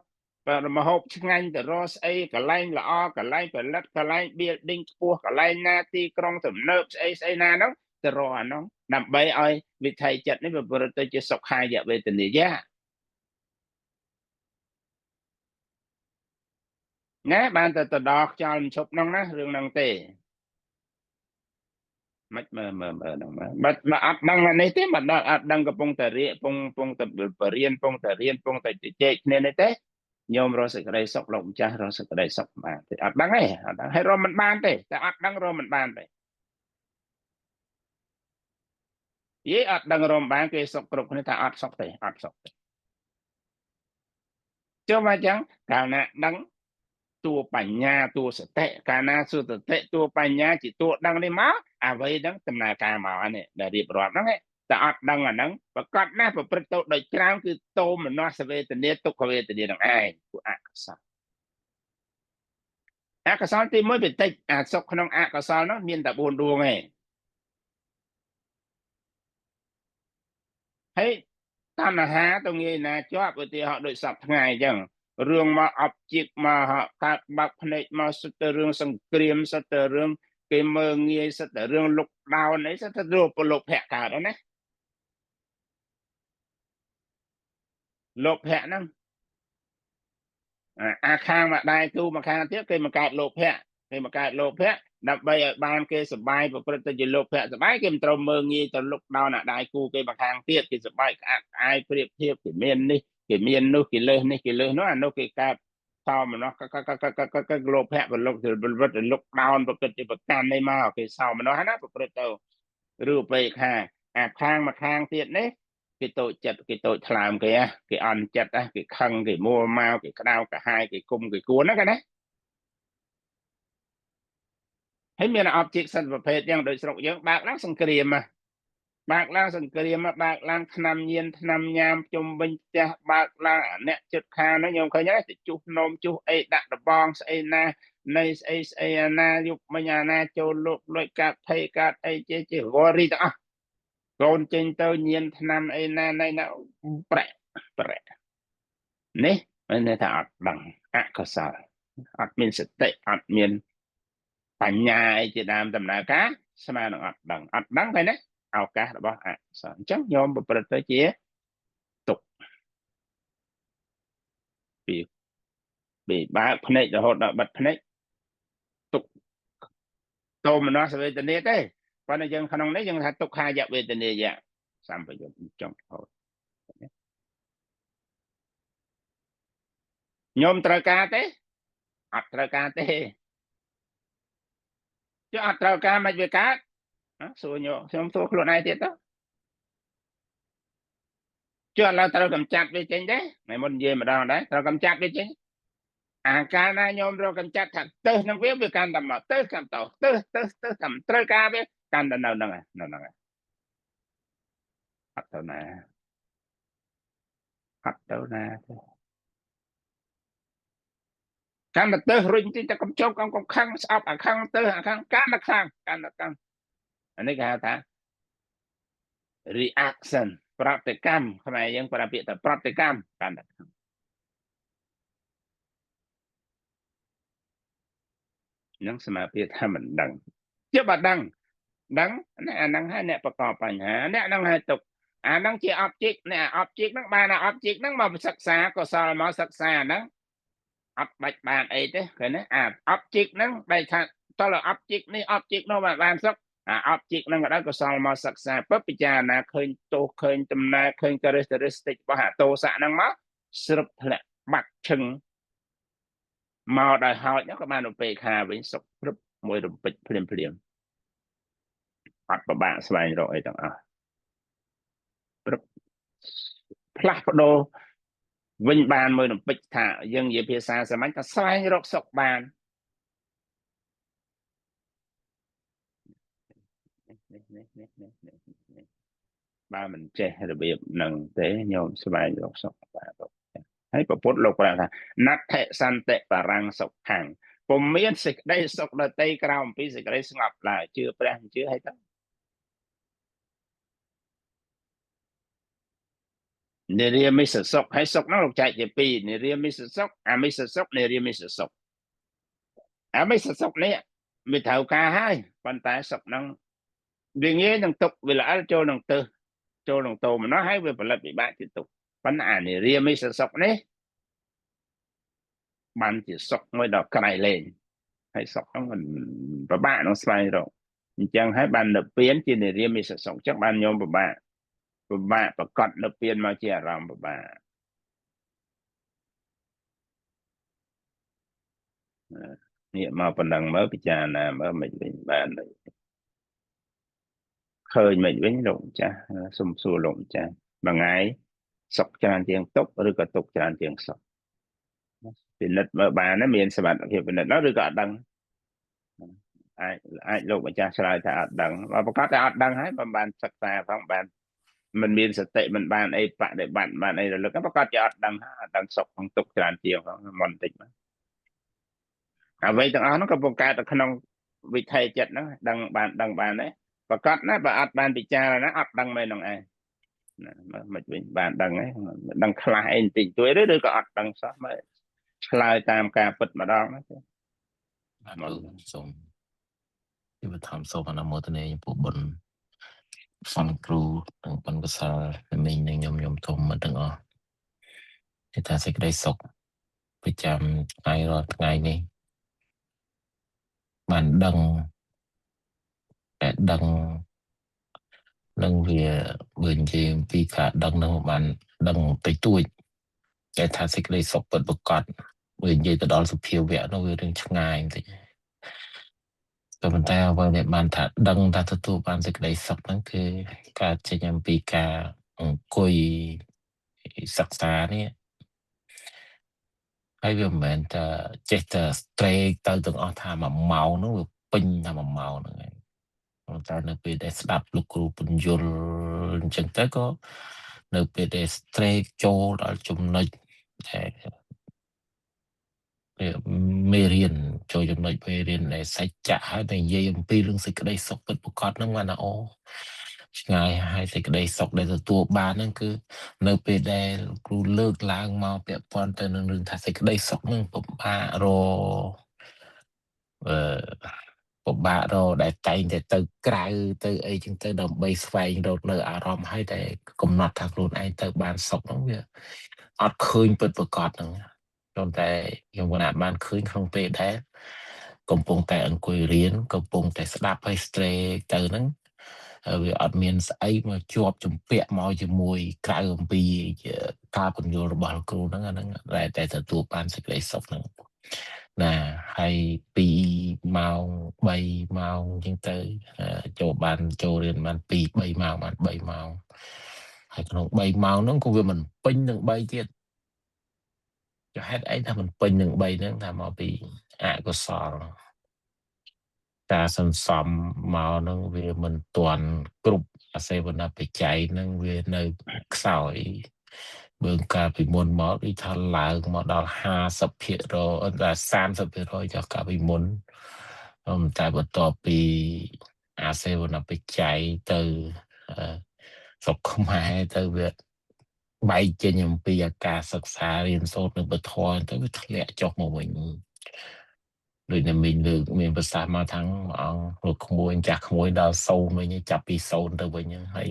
ម្ហូបឆ្ងាញ់ទៅរកស្អីកន្លែងល្អកន្លែងផលិតកន្លែង building ខ្ពស់កន្លែងណាទីក្រុងទំនើបស្អីស្អីណាហ្នឹងទៅរកអានោះដើម្បីឲ្យវិថីចិត្តនេះប្រព្រឹត្តទៅជាសុខាយវេទនាយៈណាបានតែទៅដល់ខ្យល់មិនឈប់ហ្នឹងណារឿងហ្នឹងទេមិនមើលមើលមើលហ្នឹងមើលបើអត់ដឹងអានេះទេបើដល់អត់ដឹងកំពុងតែរៀបកំពុងតែបរៀនកំពុងតែរៀនកំពុងតែជជែកគ្នានេះទេញោមរកសេចក្តីសុខលោកម្ចាស់រកសេចក្តីសុខបានទេអត់ដឹងទេអត់ដឹងហើយរកមិនបានទេតែអត់ដឹងរកមិនបានទេយេអត់ដឹងរកមិនបានគេសុខគ្រប់គ្នាថាអត់សុខទេអត់សុខទេចុះមកអញ្ចឹងកាលណាដឹងតួបញ្ញាតួសតិកាលណាសួរសតិតួបញ្ញាជាតួដឹងនេះមកអ្វីហ្នឹងដំណើរការមកអានេះដែលរៀបរាប់ហ្នឹងតែអត់ដឹងអាហ្នឹងប្រកាសណាស់ប្រព្រឹត្តទៅដោយច្រើនគឺតោមនស្សវេទនាទុក្ខវេទនានឹងឯងពួកអកុសលអកុសលទី1វាតិចអាសុខក្នុងអកុសលនោះមានតែ4ដួងឯងហើយតណ្ហាទៅងាយណាជាប់ឧទាហរណ៍ដូចសពថ្ងៃអញ្ចឹងរឿងមកអបជីកមកកើតបាក់ភ្នែកមកសុទ្ធតែរឿងសង្គ្រាមសុទ្ធតែរឿងគេមើលងាយសុទ្ធតែរឿងលុកដោនអីសុទ្ធតែរូបលោភៈកើតណាលោភៈហ្នឹងអាខាងមកដែរគូមកខាងទៀតគេមកកើតលោភៈគេមកកើតលោភៈដើម្បីឲ្យបានគេសបាយប្រព្រឹត្តទៅជាលោភៈសបាយគេមិនត្រូវមើលងាយទៅលុកដោនអាដៃគូគេមកខាងទៀតគេសបាយក្អាកក្អាយប្រៀបធៀបគេមាននេះគេមាននោះគេលើសនេះគេលើសនោះអានោះគេកើតសោមនស្សកកកកកកលោភៈបលុកប្រព្រឹត្តទៅលុកដោនប្រព្រឹត្តជាប្រកាន់នេះមកគេសោមនស្សណាប្រព្រឹត្តទៅឬឧបេក្ខាអាខាងមកខាងទៀតនេះគេតូចចិត្តគេតូចថ្លើមគេគេអន់ចិត្តគេខឹងគេមួម៉ៅគេក្តៅកាហាយគេគុំគេគួនណាកណាហើយមាន object សិនប្រភេទយ៉ាងដូចស្រុកយើងបើកឡើងសង្គ្រាមបើកឡើងសង្គ្រាមបើកឡើងថ្នាំញៀនថ្នាំញ៉ាមជុំវិញផ្ទះបើកឡើងអ្នកចិត្តខាងហ្នឹងខ្ញុំឃើញហើយទៅជុះនំជុះអីដាក់ដបងស្អីណា នៃស្អីស្អីអាណាយុគមិញអាណាចូលលោកលួចកាត់ភ័យកាត់អីជាជាវរីទាំងអស់កូនចេញទៅញៀនឆ្នាំអីណាណៃណាប្រែប្រែនេះមានន័យថាអត់ដឹងអកុសលអត់មានសតិអត់មានបញ្ញាអីជាដើមដំណើរការស្មើនឹងអត់ដឹងអត់ដឹងឃើញទេឱកាសរបស់អកុសលអញ្ចឹងញោមប្រព្រឹត្តទៅជាទុក្ខពីពីបើកភ្នែករហូតដល់បិទភ្នែកទុក្ខទោមនស្សវេទនាទេប៉ុន្តែយើងក្នុងនេះយើងថាទុក្ខាយវេទនាយៈសម្បយុទ្ធចុងរហូតញោមត្រូវការទេអត់ត្រូវការទេចុះអត់ត្រូវការមិនវាកើតសួរញោមខ្ញុំសួរខ្លួនឯងទៀតទៅចុះឥឡូវត្រូវកម្ចាត់វាចេញទេថ្ងៃមុននិយាយម្ដងដែរត្រូវកម្ចាត់វាចេញអាកាលណាញោមរកកម្ចាត់ថាទៅនឹងវាវាកាន់តែមកទៅកាន់ទៅទៅទៅទៅតាមត្រូវការវាកាន់តែនៅហ្នឹងនៅហ្នឹងអត់ទៅណាអត់ទៅណាទេកាន់តែទៅរុញទីតែកំជប់កំខឹងស្អប់អាខឹងទៅអាខឹងកាន់តែខ្លាំងកាន់តែកាន់អានេះគេហៅថា reaction ប្រតិកម្មខ្មែរយើងប្រើពាក្យថាប្រតិកម្មកាន់តែខ្លាំងនឹងសមាភិថាមិនដឹងជាបើដឹងដឹងអាហ្នឹងហើយអ្នកប្រកបបញ្ហាអ្នកហ្នឹងហើយទុកអាហ្នឹងជា object អ្នក object ហ្នឹងបាន object ហ្នឹងមកសិក្សាកុសលមកសិក្សាហ្នឹងអត់បាច់បានអីទេឃើញទេអា object ហ្នឹងបែរថាតើ object នេះ object នោះបានសុខអា object ហ្នឹងក៏ដោយកុសលមកសិក្សាពឹបពិចារណាឃើញទោសឃើញដំណើរឃើញ characteristic របស់អាទោសៈហ្នឹងមកស្រុបធ្លាក់បាត់ឈឹងមកដល់ហោចក៏បានឧបេក្ខាវិញសុខព្រឹបមួយរំពេចភ្លាមភ្លាមអត់ពិបាកស្វែងរកអីទាំងអស់ព្រឹបផ្លាស់ប្ដូរវិញបានមួយរំពេចថាយើងនិយាយភាសាសាមញ្ញថាស្វែងរកសុខបាននេះនេះនេះនេះបើមិនចេះរបៀបនឹងទេញោមស្វែងរកសុខបានហើយពពុទ្ធលោកប្រាប់ថាណដ្ឋិសន្តិបរាំងសុខੰពុំមានសេចក្តីសុខដតីក្រៅអំពីសេចក្តីស្ងប់ឡើយជឿព្រះមិនជឿហើយទៅនិរាមិសសុខហើយសុខហ្នឹងលោកចែកជាពីរនិរាមិសសុខអមិសសុខនិរាមិសសុខអមិសសុខនេះវាត្រូវការហើយប៉ុន្តែសុខហ្នឹងវាងាយនឹងទុកវាល្អិលចូលនឹងទើសចូលនឹងតោមនោះហើយវាផលិតវិបាកជាទុកប៉ុន្តែអានិរាមិសសុខនេះបានជាសុខមួយដល់ក្រៃលែងហើយសុខហ្នឹងមិនពិបាកក្នុងស្វែងរកអញ្ចឹងហើយបាននិព្វានជានិរាមិសសុខអញ្ចឹងបានញោមពិបាកពិបាកប្រកបនិព្វានមកជាអារម្មណ៍ពិបាកនេះមកប៉ុណ្ណឹងមើលពិចារណាមើលមិនវិញបានឃើញមិនវិញលោកម្ចាស់សុំសួរលោកម្ចាស់មួយថ្ងៃសុខច្រើនជាងទុក្ខឬក៏ទុក្ខច្រើនជាងសុខពិនិត្យមើលបានមានសមត្ថភាពពិនិត្យដល់ឬក៏អត់ដឹងអាចលោកម្ចាស់ឆ្លើយថាអត់ដឹងបើប្រកាសតែអត់ដឹងហើយមិនបានសិក្សាផងបានមិនមានសតិមិនបានអីបដិបត្តិបានអីរលឹកប្រកាសជាអត់ដឹងអត់ដឹងសុខផងទុក្ខច្រើនជាងផងមុនតិចមកអ្វីទាំងអស់ហ្នឹងក៏បង្កើតនៅក្នុងវិថីចិត្តហ្នឹងដឹងបានដឹងបានដែរប្រកាសណាបើអត់បានពិចារណាអត់ដឹងមែនហ្នឹងឯងណាមិនវិញបានដឹងឯងដឹងខ្លះអីបន្តិចតួចឬក៏អត់ដឹងសោះមើលឆ្លើយតាមការពិតម្ដងណា បាទសូមជីវធម្មសូមអនុមោទនាចំពោះបុណ្យសន្នគ្រូនិងបុណ្យកុសលមីងនិងខ្ញុំធំមកទាំងអស់គេថាសេចក្តីសុខប្រចាំថ្ងៃរាល់ថ្ងៃនេះបានដឹងតែដឹងនឹងវាបើនិយាយអំពីការដឹងនឹងបានដឹងតិចតួចតែថាសេចក្តីសុខពិតប្រាកដបើនិយាយទៅដល់សភាវៈនោះវារឿងឆ្ងាយបន្តិចក៏ប៉ុន្តែអ្វីដែលបានថាដឹងថាទទួលបានសេចក្តីសុខហ្នឹងគឺការចេញអំពីការអង្គុយសិក្សានេះហើយវាមិនមែនតែចេះតែស្រេកទៅទាំងអស់ថាមួយម៉ោងហ្នឹងវាពេញថាមួយម៉ោងហ្នឹងឯងប៉ុន្តែនៅពេលដែលស្ដាប់លោកគ្រូពន្យល់អញ្ចឹងទៅក៏នៅពេលដែលស្រេកចូលដល់ចំណុចដែលមេរៀន ចូលចំណុចមេរៀនដែលសច្ចៈហើយតែនិយាយអំពីរឿងសេចក្តីសុខពិតប្រាកដហ្នឹងបានអូឆ្ងាយហើយសេចក្តីសុខដែលទទួលបានហ្នឹងគឺនៅពេលដែលគ្រូលើកឡើងមកពាក់ព័ន្ធទៅនឹងរឿងថាសេចក្តីសុខហ្នឹងពិបាករអឺពិបាករដែលតែងតែទៅក្រៅទៅអីចឹងទៅដើម្បីស្វែងរកនៅអារម្មណ៍ហើយតែកំណត់ថាខ្លួនឯងទៅបានសុខហ្នឹងវាអត់ឃើញពិតប្រាកដហ្នឹងប៉ុន្តែខ្ញុំក៏អាចបានឃើញក្នុងពេលដែលកំពុងតែអង្គុយរៀនកំពុងតែស្ដាប់ហើយ stress ទៅហ្នឹងវាអត់មានស្អីមកជាប់ជំពាក់មកជាមួយក្រៅអំពីការពន្យល់របស់លោកគ្រូហ្នឹងអាហ្នឹងតែទទួលបានសេចក្តីសុខហ្នឹងណាហើយ2ម៉ោង3ម៉ោងអញ្ចឹងទៅចូលបានចូលរៀនបាន2 3ម៉ោងបាន3ម៉ោងហើយក្នុង3ម៉ោងហ្នឹងក៏វាមិនពេញនឹង3ទៀតចុះហេតុអីថាមិនពេញនឹង3ហ្នឹងថាមកពីអកុសលការសន្សំមកហ្នឹងវាមិនទាន់គ្រប់អសេវនបច្ច័យហ្នឹងវានៅខ្សោយបើកាលពីមុនមកដូចថាឡើងមកដល់50%ដល់30%ចុះកាលពីមុនតែបន្ទាប់ពីអាសេវនបច្ច័យទៅស្រុកខ្មែរទៅវាបែកចេញអំពីអាការសិក្សារៀនសូត្រនៅពធទៅវាធ្លាក់ចុះមកវិញដូចតែមីងលើកមានប្រសាសន៍មកថាងអង្គលោកក្មួយចាស់ក្មួយដល់0វិញចាប់ពី0ទៅវិញហ្នឹងហើយ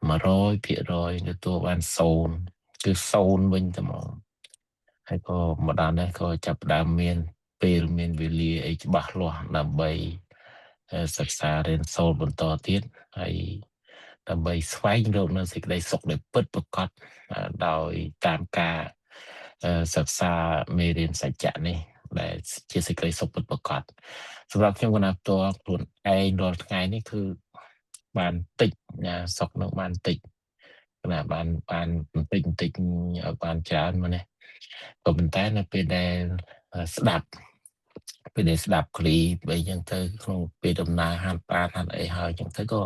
100%ទទួលបាន0គឺ0វិញតែមកហើយក៏មកដល់នេះក៏ចាប់ផ្ដើមមានពេលមានវេលាអីច្បាស់លាស់ដើម្បីសិក្សារៀនសូត្របន្តទៀតហើយដើម្បីស្វែងរកនៅសេចក្តីសុខដែលពិតប្រាកដដោយតាមការសិក្សាមេរៀនសច្ចៈនេះដែលជាសេចក្តីសុខពិតប្រាកដសម្រាប់ខ្ញុំកណាផ្ទាល់ខ្លួនឯងរាល់ថ្ងៃនេះគឺបានតិចណាសុខនឹងបានតិចណាបានបន្តិចបន្តិចឲ្យបានច្រើនមកនេះក៏ប៉ុន្តែនៅពេលដែលស្ដាប់ពេលដែលស្ដាប់ឃ្លីអីចឹងទៅក្នុងពេលដំណើរហាត់ប្រាណហាត់អីហើយចឹងទៅក៏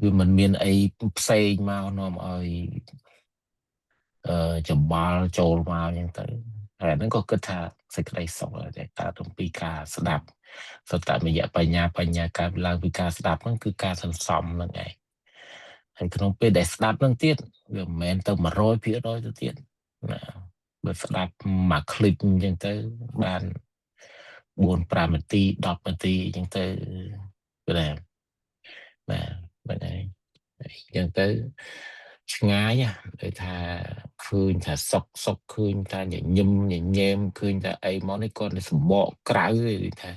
វាមិនមានអីផ្សេងមកនាំឲ្យច្បល់ចូលមកចឹងទៅហើយហ្នឹងក៏គិតថាសេចក្តីសុខដែលកើតអំពីការស្ដាប់សតមយៈបញ្ញាបញ្ញាកើតឡើងពីការស្ដាប់ហ្នឹងគឺការសន្សំហ្នឹងឯងហើយក្នុងពេលដែលស្ដាប់ហ្នឹងទៀតវាមិនមែនទៅ100%ទៅទៀតណាបើស្ដាប់មួយคลิปអញ្ចឹងទៅបាន4 5នាទី10នាទីអញ្ចឹងទៅគឺថាបាទបាទហើយអញ្ចឹងទៅឆ្ងាយដូចថាឃើញថាសុកសុកឃើញថាញញឹមញញែមឃើញថាអីមកនេះគាត់សម្បកក្រៅឯងថា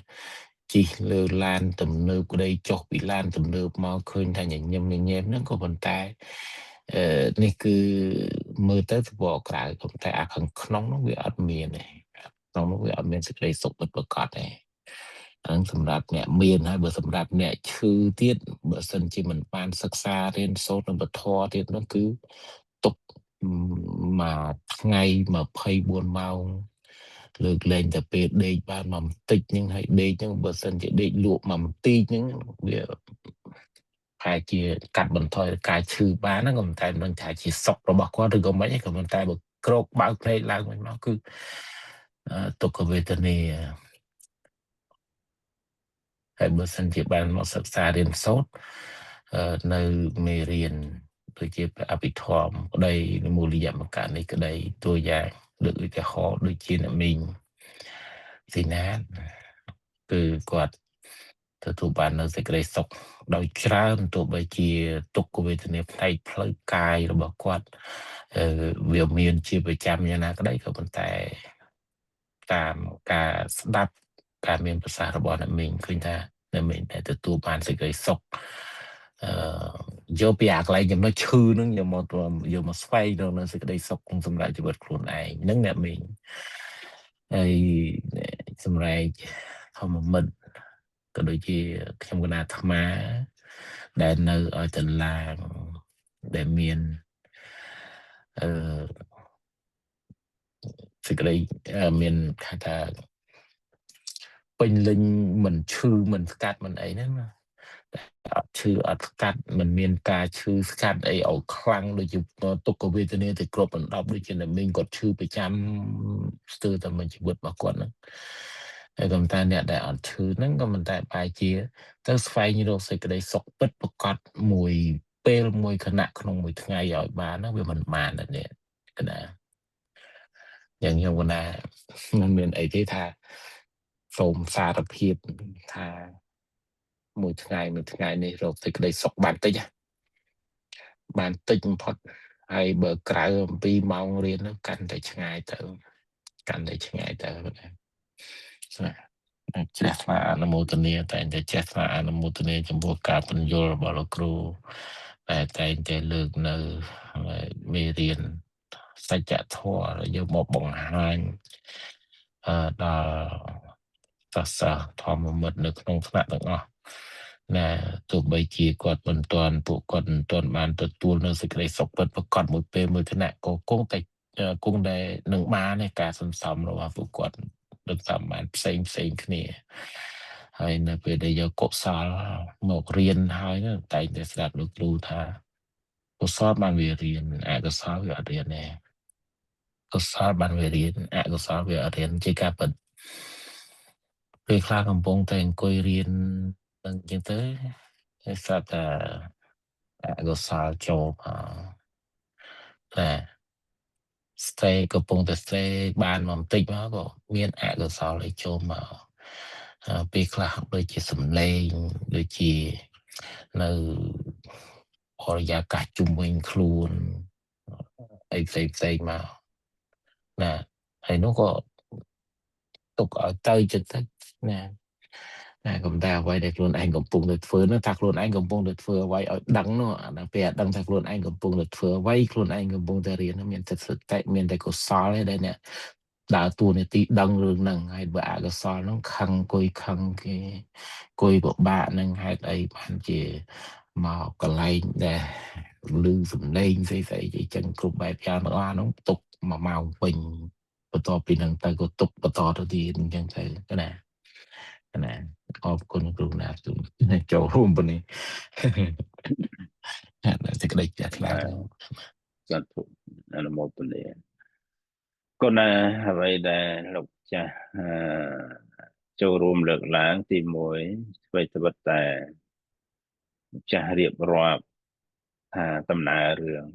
ជិះលើឡានទំនើបក្តីចុះពីឡានទំនើបមកឃើញថាញញឹមញញែមហ្នឹងក៏ប៉ុន្តែនេះគឺមើលទៅសម្បកក្រៅក៏ប៉ុន្តែអាខាងក្នុងនោះវាអត់មានទេក្នុងនោះវាអត់មានសេចក្តីសុខពិតប្រាកដទេហ្នឹងសម្រាប់អ្នកមានហើយបើសម្រាប់អ្នកឈឺទៀតបើសិនជាមិនបានសិក្សារៀនសូត្រនៅពធទៀតនោះគឺទុកមួយថ្ងៃ24ម៉ោងលើកលែងតែពេលដេកបានមកបន្តិចហ្នឹងហើយដេកហ្នឹងបើសិនជាដេកលក់មកបន្តិចហ្នឹងវាប្រហែលជាកាត់បន្ថយការឈឺបានហ្នឹងក៏ប៉ុន្តែមិនថាជាសុខរបស់គាត់ឬក៏មិនទេក៏ប៉ុន្តែបើក្រោកបើកភ្នែកឡើងវិញមកគឺទុក្ខវេទនាហើយបើសិនជាបានមកសិក្សារៀនសូត្រនៅមេរៀនដូចជាព្រះអភិធម្មក្តីមូលយមកនេះក្តីតួយ៉ាងលើកឧទាហរណ៍ដូចជាអ្នកមីងស៊ីណាតគឺគាត់ទទួលបាននៅសេចក្តីសុខដោយច្រើនទោះបីជាទុក្ខវេទនាផ្នែកផ្លូវកាយរបស់គាត់វាមានជាប្រចាំយ៉ាងណាក្តីក៏ប៉ុន្តែតាមការស្ដាប់ការមានប្រសាសន៍របស់អ្នកមីងឃើញថាអ្នកមីងតែទទួលបានសេចក្តីសុខយកពីអាកន្លែងចំណុចឈឺហ្នឹងយកមកស្វែងរកនៅសេចក្តីសុខសម្រាប់ជីវិតខ្លួនឯងហ្នឹងអ្នកមីងហើយសម្រែកធម្មមិត្តក៏ដូចជាខ្ញុំកណាអាត្មាដែលនៅឲ្យតឡាងដែលមានអឺសេចក្តីមានគេថាពេញលេញមិនឈឺមិនស្កាត់មិនអីហ្នឹងណាអត់ឈឺអត់ស្កាត់មិនមានការឈឺស្កាត់អីឲ្យខ្លាំងដូចជាទុក្ខវេទនាទៅគ្រប់ដណ្ដប់ដូចជាអ្នកមីងគាត់ឈឺប្រចាំស្ទើរតែមួយជីវិតរបស់គាត់ហ្នឹង ហើយក៏តែអ្នកដែលអត់ឈឺហ្នឹងក៏មិនតែបែរជា ទៅស្វែងរកសេចក្តីសុខពិតប្រាកដមួយពេលមួយខណៈក្នុងមួយថ្ងៃឲ្យបានណាវាមិនបានទេនេះណាយ៉ាងខ្ញុំកណាមិនមានអីទេថាសូមសារភាពថាមួយថ្ងៃមួយថ្ងៃនេះរកសេចក្តីសុខបានតិចណាបានតិចបំផុតហើយបើក្រៅអំពីម៉ោងរៀននោះកាន់តែឆ្ងាយទៅកាន់តែឆ្ងាយទៅណាជ្រះថ្លាអនុមោទនាតែងតែចេះថ្លាអនុមោទនាចំពោះការពន្យល់របស់លោកគ្រូតែតែងតែលើកនៅមេរៀនសច្ចធម៌ដែលយកមកបង្ហាញអឺដល់សាសធម្មមិត្តនៅក្នុងថ្នាក់ទាំងអស់ណាទោះបីជាគាត់មិនទាន់ពួកគាត់មិនទាន់បានទទួលនៅសេចក្តីសុខពិតប្រាកដមួយពេលមួយខណៈក៏គង់តែគង់តែនឹងបានឯការសន្សំរបស់ពួកគាត់នឹងសំបានផ្សេងផ្សេងគ្នាហើយនៅពេលដែលយកកុសលមករៀនហើយតែងតែស្ដាប់លោកគ្រូថាកុសលបានវារៀនអកុសលវាអត់រៀនទេកុសលបានវារៀនអកុសលវាអត់រៀនជាការពិតពេលខ្លះកំពុងតែអង្គុយរៀននឹងអញ្ចឹងទៅហើយស្រាប់តែអកុសលចូលមកតែស្ត្រេកំពុងតែស្ត្រេបានមកបន្តិចមកក៏មានអកុសលឲ្យចូលមកពេលខ្លះដូចជាសំឡេងដូចជានៅបរិយាកាសជុំវិញខ្លួនអីផ្សេងផ្សេងមកណាហើយនោះក៏ទុកឲ្យទៅចិត្តទៅណាណាកុំតែអ្វីដែលខ្លួនឯងកំពុងតែធ្វើនោះថាខ្លួនឯងកំពុងតែធ្វើអ្វីឲ្យដឹងនោះអាដល់ពេលដឹងថាខ្លួនឯងកំពុងតែធ្វើអ្វីខ្លួនឯងកំពុងតែរៀនមានតែសតិមានតែកុសលទេដែលអ្នកដើរតួនាទីដឹងរឿងហ្នឹងហើយបើអកុសលហ្នឹងខឹងអង្គុយខឹងគេអង្គុយពិបាកហ្នឹងហេតុអីបានជាមកកន្លែងដែលឮសំឡេងស្អីស្អីអីចឹងគ្រប់បែបយ៉ាងទាំងអស់ហ្នឹងទុកមួយម៉ោងវិញបន្ទាប់ពីហ្នឹងទៅក៏ទុកបន្តទៅទៀតអញ្ចឹងទៅណាណាអរគុណគ្រូណាទូចូលរួមប៉ុណ្នេះសេចក្តីជ្រះថ្លា សាធុអនុមោទនាគុណអ្វីដែលលោកចាស់ចូលរួមលើកឡើងទី1អ្វីត្បិតតែចាស់រៀបរាប់ថាដំណើររឿង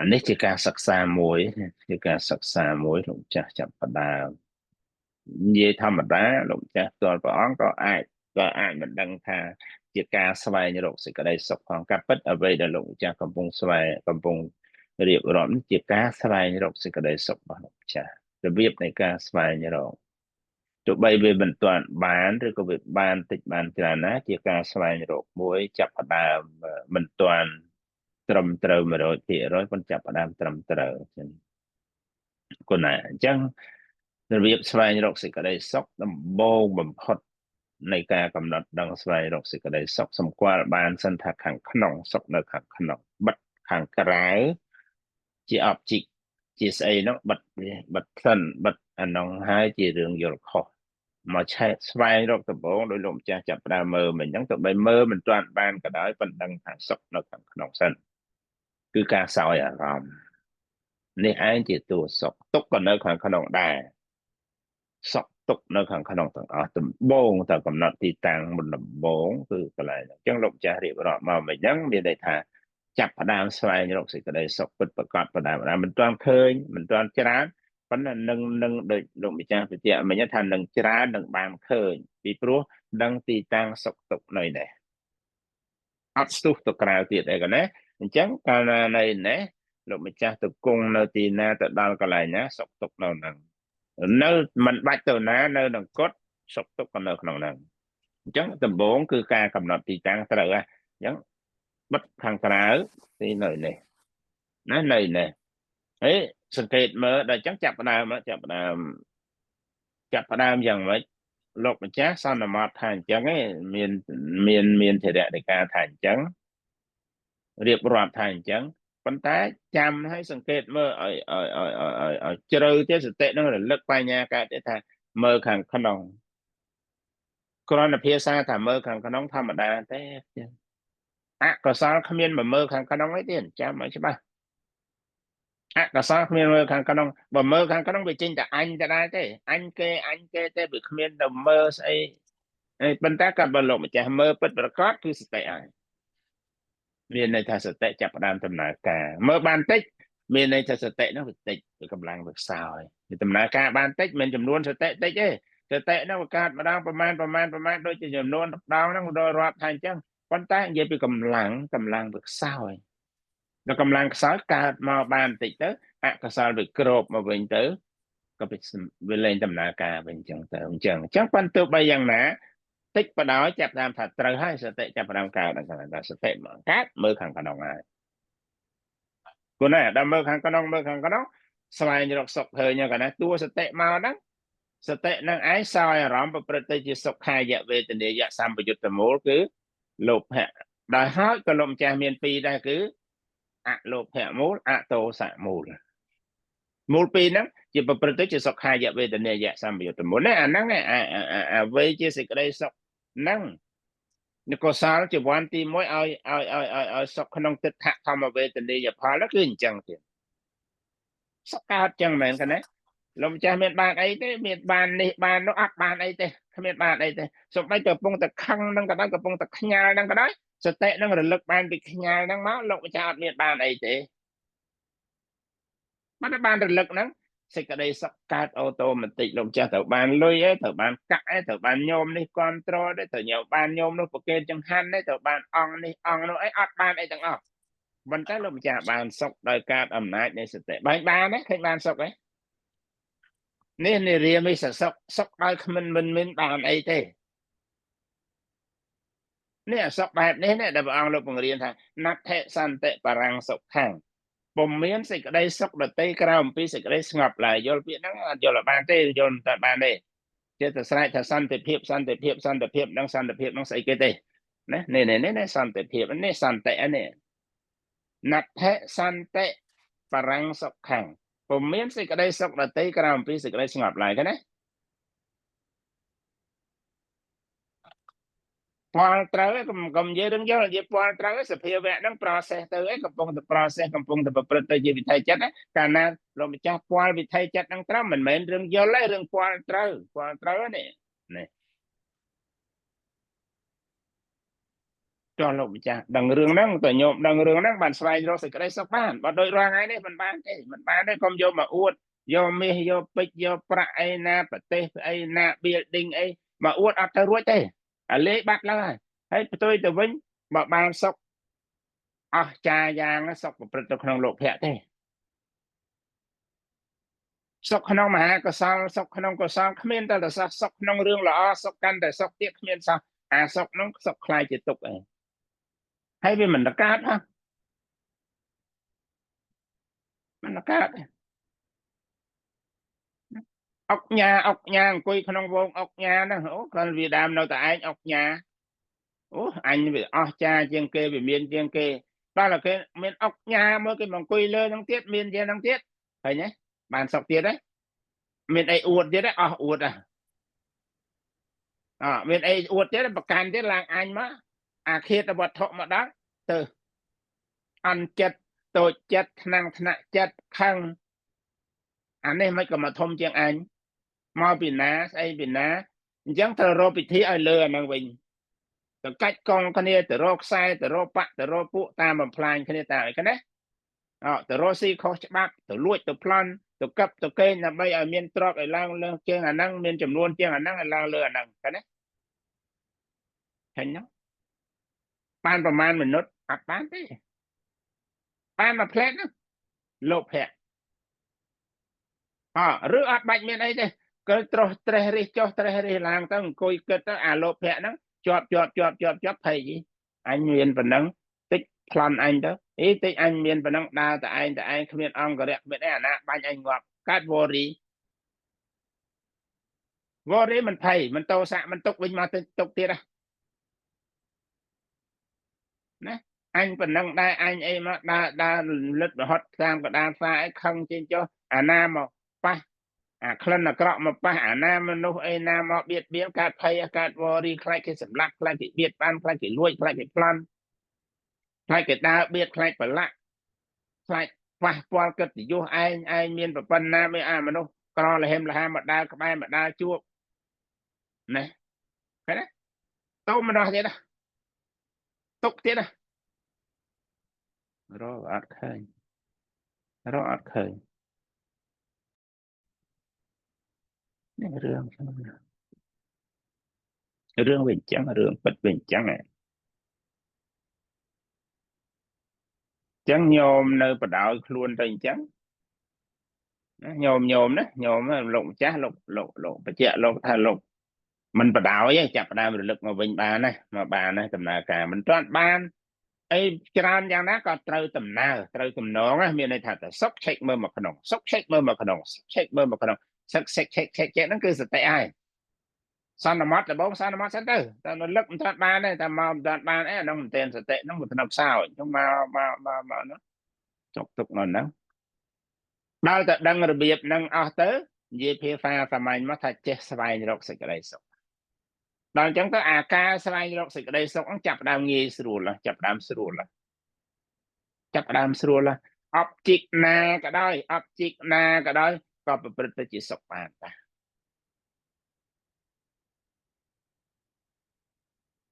អានេះជាការសិក្សាមួយជាការសិក្សាមួយលោកចាស់ចាប់ផ្ដើមនិយាយធម្មតាលោកចាស់ផ្ទាល់ព្រះអង្គក៏អាចមិនដឹងថាជាការស្វែងរកសេចក្តីសុខផងការពិតអ្វីដែលលោកម្ចាស់កំពុងស្វែងកំពុងរៀបរាប់នេះជាការស្វែងរកសេចក្តីសុខរបស់លោកម្ចាស់របៀបនៃការស្វែងរកទោះបីវាមិនទាន់បានឬក៏វាបានតិចបានច្រើនណាជាការស្វែងរកមួយចាប់ផ្ដើមមិនទាន់ត្រឹមត្រូវ100%ប៉ុន្តែចាប់ផ្ដើមត្រឹមត្រូវចឹងគុណណាអញ្ចឹងរបៀបស្វែងរកសេចក្តីសុខដំបូងបំផុតនៃការកំណត់ដឹងស្វែងរកសេចក្តីសុខសម្គាល់បានសិនថាខាងក្នុងសុខនៅខាងក្នុងបិទខាងក្រៅជា object ជាស្អីនោះបិទវាបិទសិនបិទអានោះហើយជារឿងយល់ខុសមកឆែកស្វែងរកដំបូងដោយលោកម្ចាស់ចាប់ផ្ដើមមើលមិញហ្នឹងទៅបីមើលមិនទាន់បានក៏ដោយប៉ុន្តែដឹងថាសុខនៅខាងក្នុងសិនគឺការសោយអារម្មណ៍នេះឯងជាតួសុខទុក្ខក៏នៅខាងក្នុងដែរសុខទុក្ខនៅខាងក្នុងទាំងអស់ដំបូងតែកំណត់ទីតាំងមុនដំបូងគឺកន្លែងហ្នឹងអញ្ចឹងលោកម្ចាស់រៀបរាប់មកមិញហ្នឹងមានន័យថាចាប់ផ្ដើមស្វែងរកសេចក្តីសុខពិតប្រាកដផ្ដើមមិនទាន់ឃើញមិនទាន់ច្រើនប៉ុន្តែនឹងដូចលោកម្ចាស់បញ្ជាក់មិញថានឹងច្រើននឹងបានឃើញពីព្រោះដឹងទីតាំងសុខទុក្ខនៅនេះអត់ស្ទុះទៅក្រៅទៀតអីក៏ណាអញ្ចឹងកាលណានៅនេះលោកម្ចាស់ទៅគង់នៅទីណាទៅដល់កន្លែងណាសុខទុក្ខនៅហ្នឹងនៅមិនបាច់ទៅណានៅនឹងកត់សុខទុក្ខក៏នៅក្នុងហ្នឹងអញ្ចឹងដំបូងគឺការកំណត់ទីតាំងត្រូវហ៎អញ្ចឹងបិទខាងក្រៅទីនៅនេះណានៅនេះហើយសង្កេតមើលដល់អញ្ចឹងចាប់ផ្ដើមចាប់ផ្ដើមចាប់ផ្ដើមយ៉ាងម៉េចលោកម្ចាស់សន្មតថាអញ្ចឹងឯងមានមានមានធរៈដីកាថាអញ្ចឹងរៀបរាប់ថាអញ្ចឹងប៉ុន្តែចាំឲ្យសង្កេតមើលឲ្យឲ្យឲ្យឲ្យឲ្យជ្រៅទៀតសតិនឹងរលឹកបញ្ញាកើតទៀតថាមើលខាងក្នុងគ្រាន់តែភាសាថាមើលខាងក្នុងធម្មតាទេអកុសលគ្មានមកមើលខាងក្នុងអីទេចាំឲ្យច្បាស់ អកុសលគ្មានមើលខាងក្នុងបើមើលខាងក្នុងវាចេញតែអញតែដែរទេអញគេអញគេទេវាគ្មានទៅមើលស្អីអីប៉ុន្តែក៏បើលោកម្ចាស់មើលពិតប្រកបគឺសតិហើយមានន័យថាសតិចាប់ផ្ដើមដំណើរការមើលបានតិចមានន័យថាសតិនោះវាតិចវាកម្លាំងវាខ្សោយវាដំណើរការបានតិចមិនចំនួនសតិតិចទេសតិនោះវាកើតម្ដងប្រមាណប្រមាណប្រមាណដូចជាចំនួនដងហ្នឹងដល់រាប់ថាអញ្ចឹងប៉ុន្តែនិយាយពីកម្លាំងកម្លាំងវាខ្សោយដល់កម្លាំងខ្សោយកើតមកបានតិចទៅអកុសលវាគ្របមកវិញទៅក៏វាលែងដំណើរការវិញអញ្ចឹងទៅអញ្ចឹងអញ្ចឹងប៉ុន្តែទោះបីយ៉ាងណាតិចបដោយចាប់តាមថាត្រូវហើយសតិចាប់ផ្ដើមកើតដល់ថាសតិមកកើតមើលខាងក្នុងហើយគូណាដល់មើលខាងក្នុងមើលខាងក្នុងស្វែងរកសុខឃើញហ្នឹងណាតួសតិមកហ្នឹងសតិនឹងឯងសោយអារម្មណ៍ប្រព្រឹត្តទៅជាសុខាយវេទនាយសម្បយុត្តមូលគឺលោភៈដល់ហើយក៏លោកម្ចាស់មានពីរដែរគឺអលោភៈមូលអតោសៈមូលមូលពីរហ្នឹងជាប្រព្រឹត្តទៅជាសុខាយវេទនាយសម្បយុត្តមូលណាអាហ្នឹងអ្វីជាសេចក្តីសុខហ្នឹងកុសលជាវ័នទី1ឲ្យឲ្យឲ្យឲ្យឲ្យសុខក្នុងទិដ្ឋធម្មវេទនីយផលគឺអញ្ចឹងទៀតសុខកើតចឹងមែនកណាលោកម្ចាស់មានបានអីទេមានបាននេះបាននោះអត់បានអីទេគ្មានបានអីទេសូម្បីតែកំពុងតែខឹងហ្នឹងក៏ដោយកំពុងតែខ្ញាល់ហ្នឹងក៏ដោយសតិហ្នឹងរលឹកបានពីខ្ញាល់ហ្នឹងមកលោកម្ចាស់អត់មានបានអីទេបានតែបានរលឹកហ្នឹងសេចក្តីសុខកើតអូតូម៉ាទិកលោកម្ចាស់ត្រូវបានលុយឯងត្រូវបានកាក់ឯងត្រូវបានញោមនេះគ្រប់គ្រងទេត្រូវញោមបានញោមនោះប្រគេនចង្ហាន់ទេត្រូវបានអង្គនេះអង្គនោះអីអត់បានអីទាំងអស់ប៉ុន្តែលោកម្ចាស់បានសុខដោយការអំណាចនៃសតិបែងបានទេឃើញបានសុខទេនេះនិរាមិសសុខសុខដោយគ្មិនមិនមានបានអីទេនេះអសុខបែបនេះដែលព្រះអង្គលោកបង្រៀនថាណដ្ឋិសន្តិបរាំងសុខੰពុំមានសេចក្តីសុខដតីក្រៅអំពីសេចក្តីស្ងប់ឡើយយល់ពាក្យហ្នឹងអត់យល់បានទេយល់មិនតែបានទេចេះតែស្រែកថាសន្តិភាពសន្តិភាពសន្តិភាពនិងសន្តិភាពនឹងស្អីគេទេណានេះនេះនេះសន្តិភាពនេះសន្តិនេះណដ្ឋិសន្តិបរាំងសុខੰពុំមានសេចក្តីសុខដតីក្រៅអំពីសេចក្តីស្ងប់ឡើយទេណាពាល់ត្រូវកុំកុំនិយាយរឿងយល់និយាយពាល់ត្រូវសភាវៈហ្នឹង process ទៅឯងកំពុងតែ process កំពុងតែប្រព្រឹត្តទៅជាវិថីចិត្តកាលណាលោកម្ចាស់ពាល់វិថីចិត្តហ្នឹងត្រូវមិនមែនរឿងយល់ទេរឿងពាល់ត្រូវពាល់ត្រូវនេះនេះចុះលោកម្ចាស់ដឹងរឿងហ្នឹងតើញោមដឹងរឿងហ្នឹងបានស្វែងរកសេចក្តីសុខបានបើដូចរាល់ថ្ងៃនេះមិនបានទេមិនបានទេកុំយកមកអួតយកមាសយកពេជ្រយកប្រាក់អីណាប្រទេសអីណា building អីមកអួតអត់ទៅរួចទេអាលេបាត់ឡើងហើយហើយផ្ទុយទៅវិញបើបានសុខអស់ចាយ៉ាងសុខប្រព្រឹត្តទៅក្នុងលោភៈទេសុខក្នុងមហាកុសលសុខក្នុងកុសលគ្មានតែសោះសុខក្នុងរឿងល្អសុខកាន់តែសុខទៀតគ្មានសោះអាសុខនោះសុខខ្លាយជាទុក្ខឯងហើយវាមិនកើតហ៎មិនកើតអុកញ៉ាអុកញ៉ាអង្គុយក្នុងវងអុកញ៉ាហ្នឹងអូគាត់វាដើមនៅតែឯងអុកញ៉ាអូអញវាអស់ចាជាងគេវាមានជាងគេដល់តែគេមានអុកញ៉ាមួយគេមកអង្គុយលើហ្នឹងទៀតមានជាងហ្នឹងទៀតឃើញទេបានសុកទៀតទេមានអីអួតទៀតទេអស់អួតហ៎អមានអីអួតទៀតប្រកាន់ទៀតឡើងអញមកអាឃាតវត្ថុមកដល់ទៅអន់ចិត្តតូចចិត្តថ្នាំងថ្នាក់ចិត្តខឹងអានេះមិនក៏មកធំជាងអញមកពីណាស្អីពីណាអញ្ចឹងត្រូវរកពិធីឲ្យលើអាហ្នឹងវិញទៅកាច់កង់គ្នាទៅរកខ្សែទៅរកបាក់ទៅរកពួកតាមបំផ្លាញគ្នាតាមអីគេណាអទៅរកស៊ីខុសច្បាប់ទៅលួចទៅប្លន់ទៅកឹបទៅកេងដើម្បីឲ្យមានទ្រព្យឲ្យឡើងលើជាងអាហ្នឹងមានចំនួនជាងអាហ្នឹងឲ្យឡើងលើអាហ្នឹងគេណាឃើញទេបានប្រមាណមនុស្សអត់បានទេបានមួយផ្លែតហ្នឹងលោភៈអឬអត់បាច់មានអីទេគឺត្រោះត្រេះរិះចុះត្រេះរិះឡើងទៅអង្គុយគិតទៅអាលោភៈហ្នឹងជាប់ជាប់ជាប់ជាប់ជាប់ភ័យអញមានប៉ុណ្ណឹងតិចប្លន់អញទៅអីតិចអញមានប៉ុណ្ណឹងដើរតែឯងតែឯងគ្មានអង្គរៈគ្មានអីអាណាបាញ់អញងាប់កើតវរីវរីមិនភ័យមិនតោសៈមិនទុកវិញមកទុកទៀតណាអញប៉ុណ្ណឹងដែរអញអីមកដើរដើរលិតរហត់តាមកដាលផ្សារអីខឹងចេញចុះអាណាមកប៉ះអាក្លិនអាក្រក់មកប៉ះអាណាមនុស្សអីណាមកបៀតបៀនកើតភ័យកើតវរីខ្លាចគេសម្លាប់ខ្លាចគេបៀតបានខ្លាចគេលួចខ្លាចគេប្លន់ខ្លាចគេដើរបៀតខ្លាចប្រឡាក់ខ្លាច ប៉ះពាល់កិត្តិយសឯងឯងមានប្រពន្ធណាមានអាមនុស្សក្រលហេមលហាមកដើរក្បែរមកដើរជួបណាឃើញទេតោមនោះទៀតណាទុកទៀតណារកអត់ឃើញរកអត់ឃើញនេះរឿងរឿងវាអញ្ចឹងរឿងពិតវាអញ្ចឹងអញ្ចឹងញោមនៅបដ ாய் ខ្លួនទៅអញ្ចឹងណាញោមញោមណាញោមលោកម្ចាស់លោកលោកលោកបញ្ជាក់លោកថាលោកមិនបដ ாய் ទេចាប់ផ្ដើមរលឹកមកវិញបានណាមកបានណាដំណើរការមិនទាន់បានអីច្រើនយ៉ាងណាក៏ត្រូវដំណើរត្រូវទំនងណាមានន័យថាតែសុកឆែកមើលមកក្នុងសុកឆែកមើលមកក្នុងឆែកមើលមកក្នុងសឹកឆែកឆែកឆែកហ្នឹងគឺសតិហើយសន្មត់ដំបងសន្មត់សិនទៅតែរលឹកមិនទាន់បានទេតែមកមិនទាន់បានអីអានោះមិនទាន់សតិហ្នឹងវាធ្នប់សោអញ្ចឹងមកមកមកមកនោះចុកទុកនៅហ្នឹងដល់តែដឹងរបៀបហ្នឹងអស់ទៅនិយាយភាសាសាមញ្ញមកថាចេះស្វែងរកសេចក្តីសុខដល់អញ្ចឹងទៅអាការស្វែងរកសេចក្តីសុខហ្នឹងចាប់ដើមងាយស្រួលចាប់ដើមស្រួលចាប់ដើមស្រួលអបជីកណាក៏ដោយអបជីកណាក៏ដោយក៏ប្រព្រឹត្តទៅជាសុខបានដែរ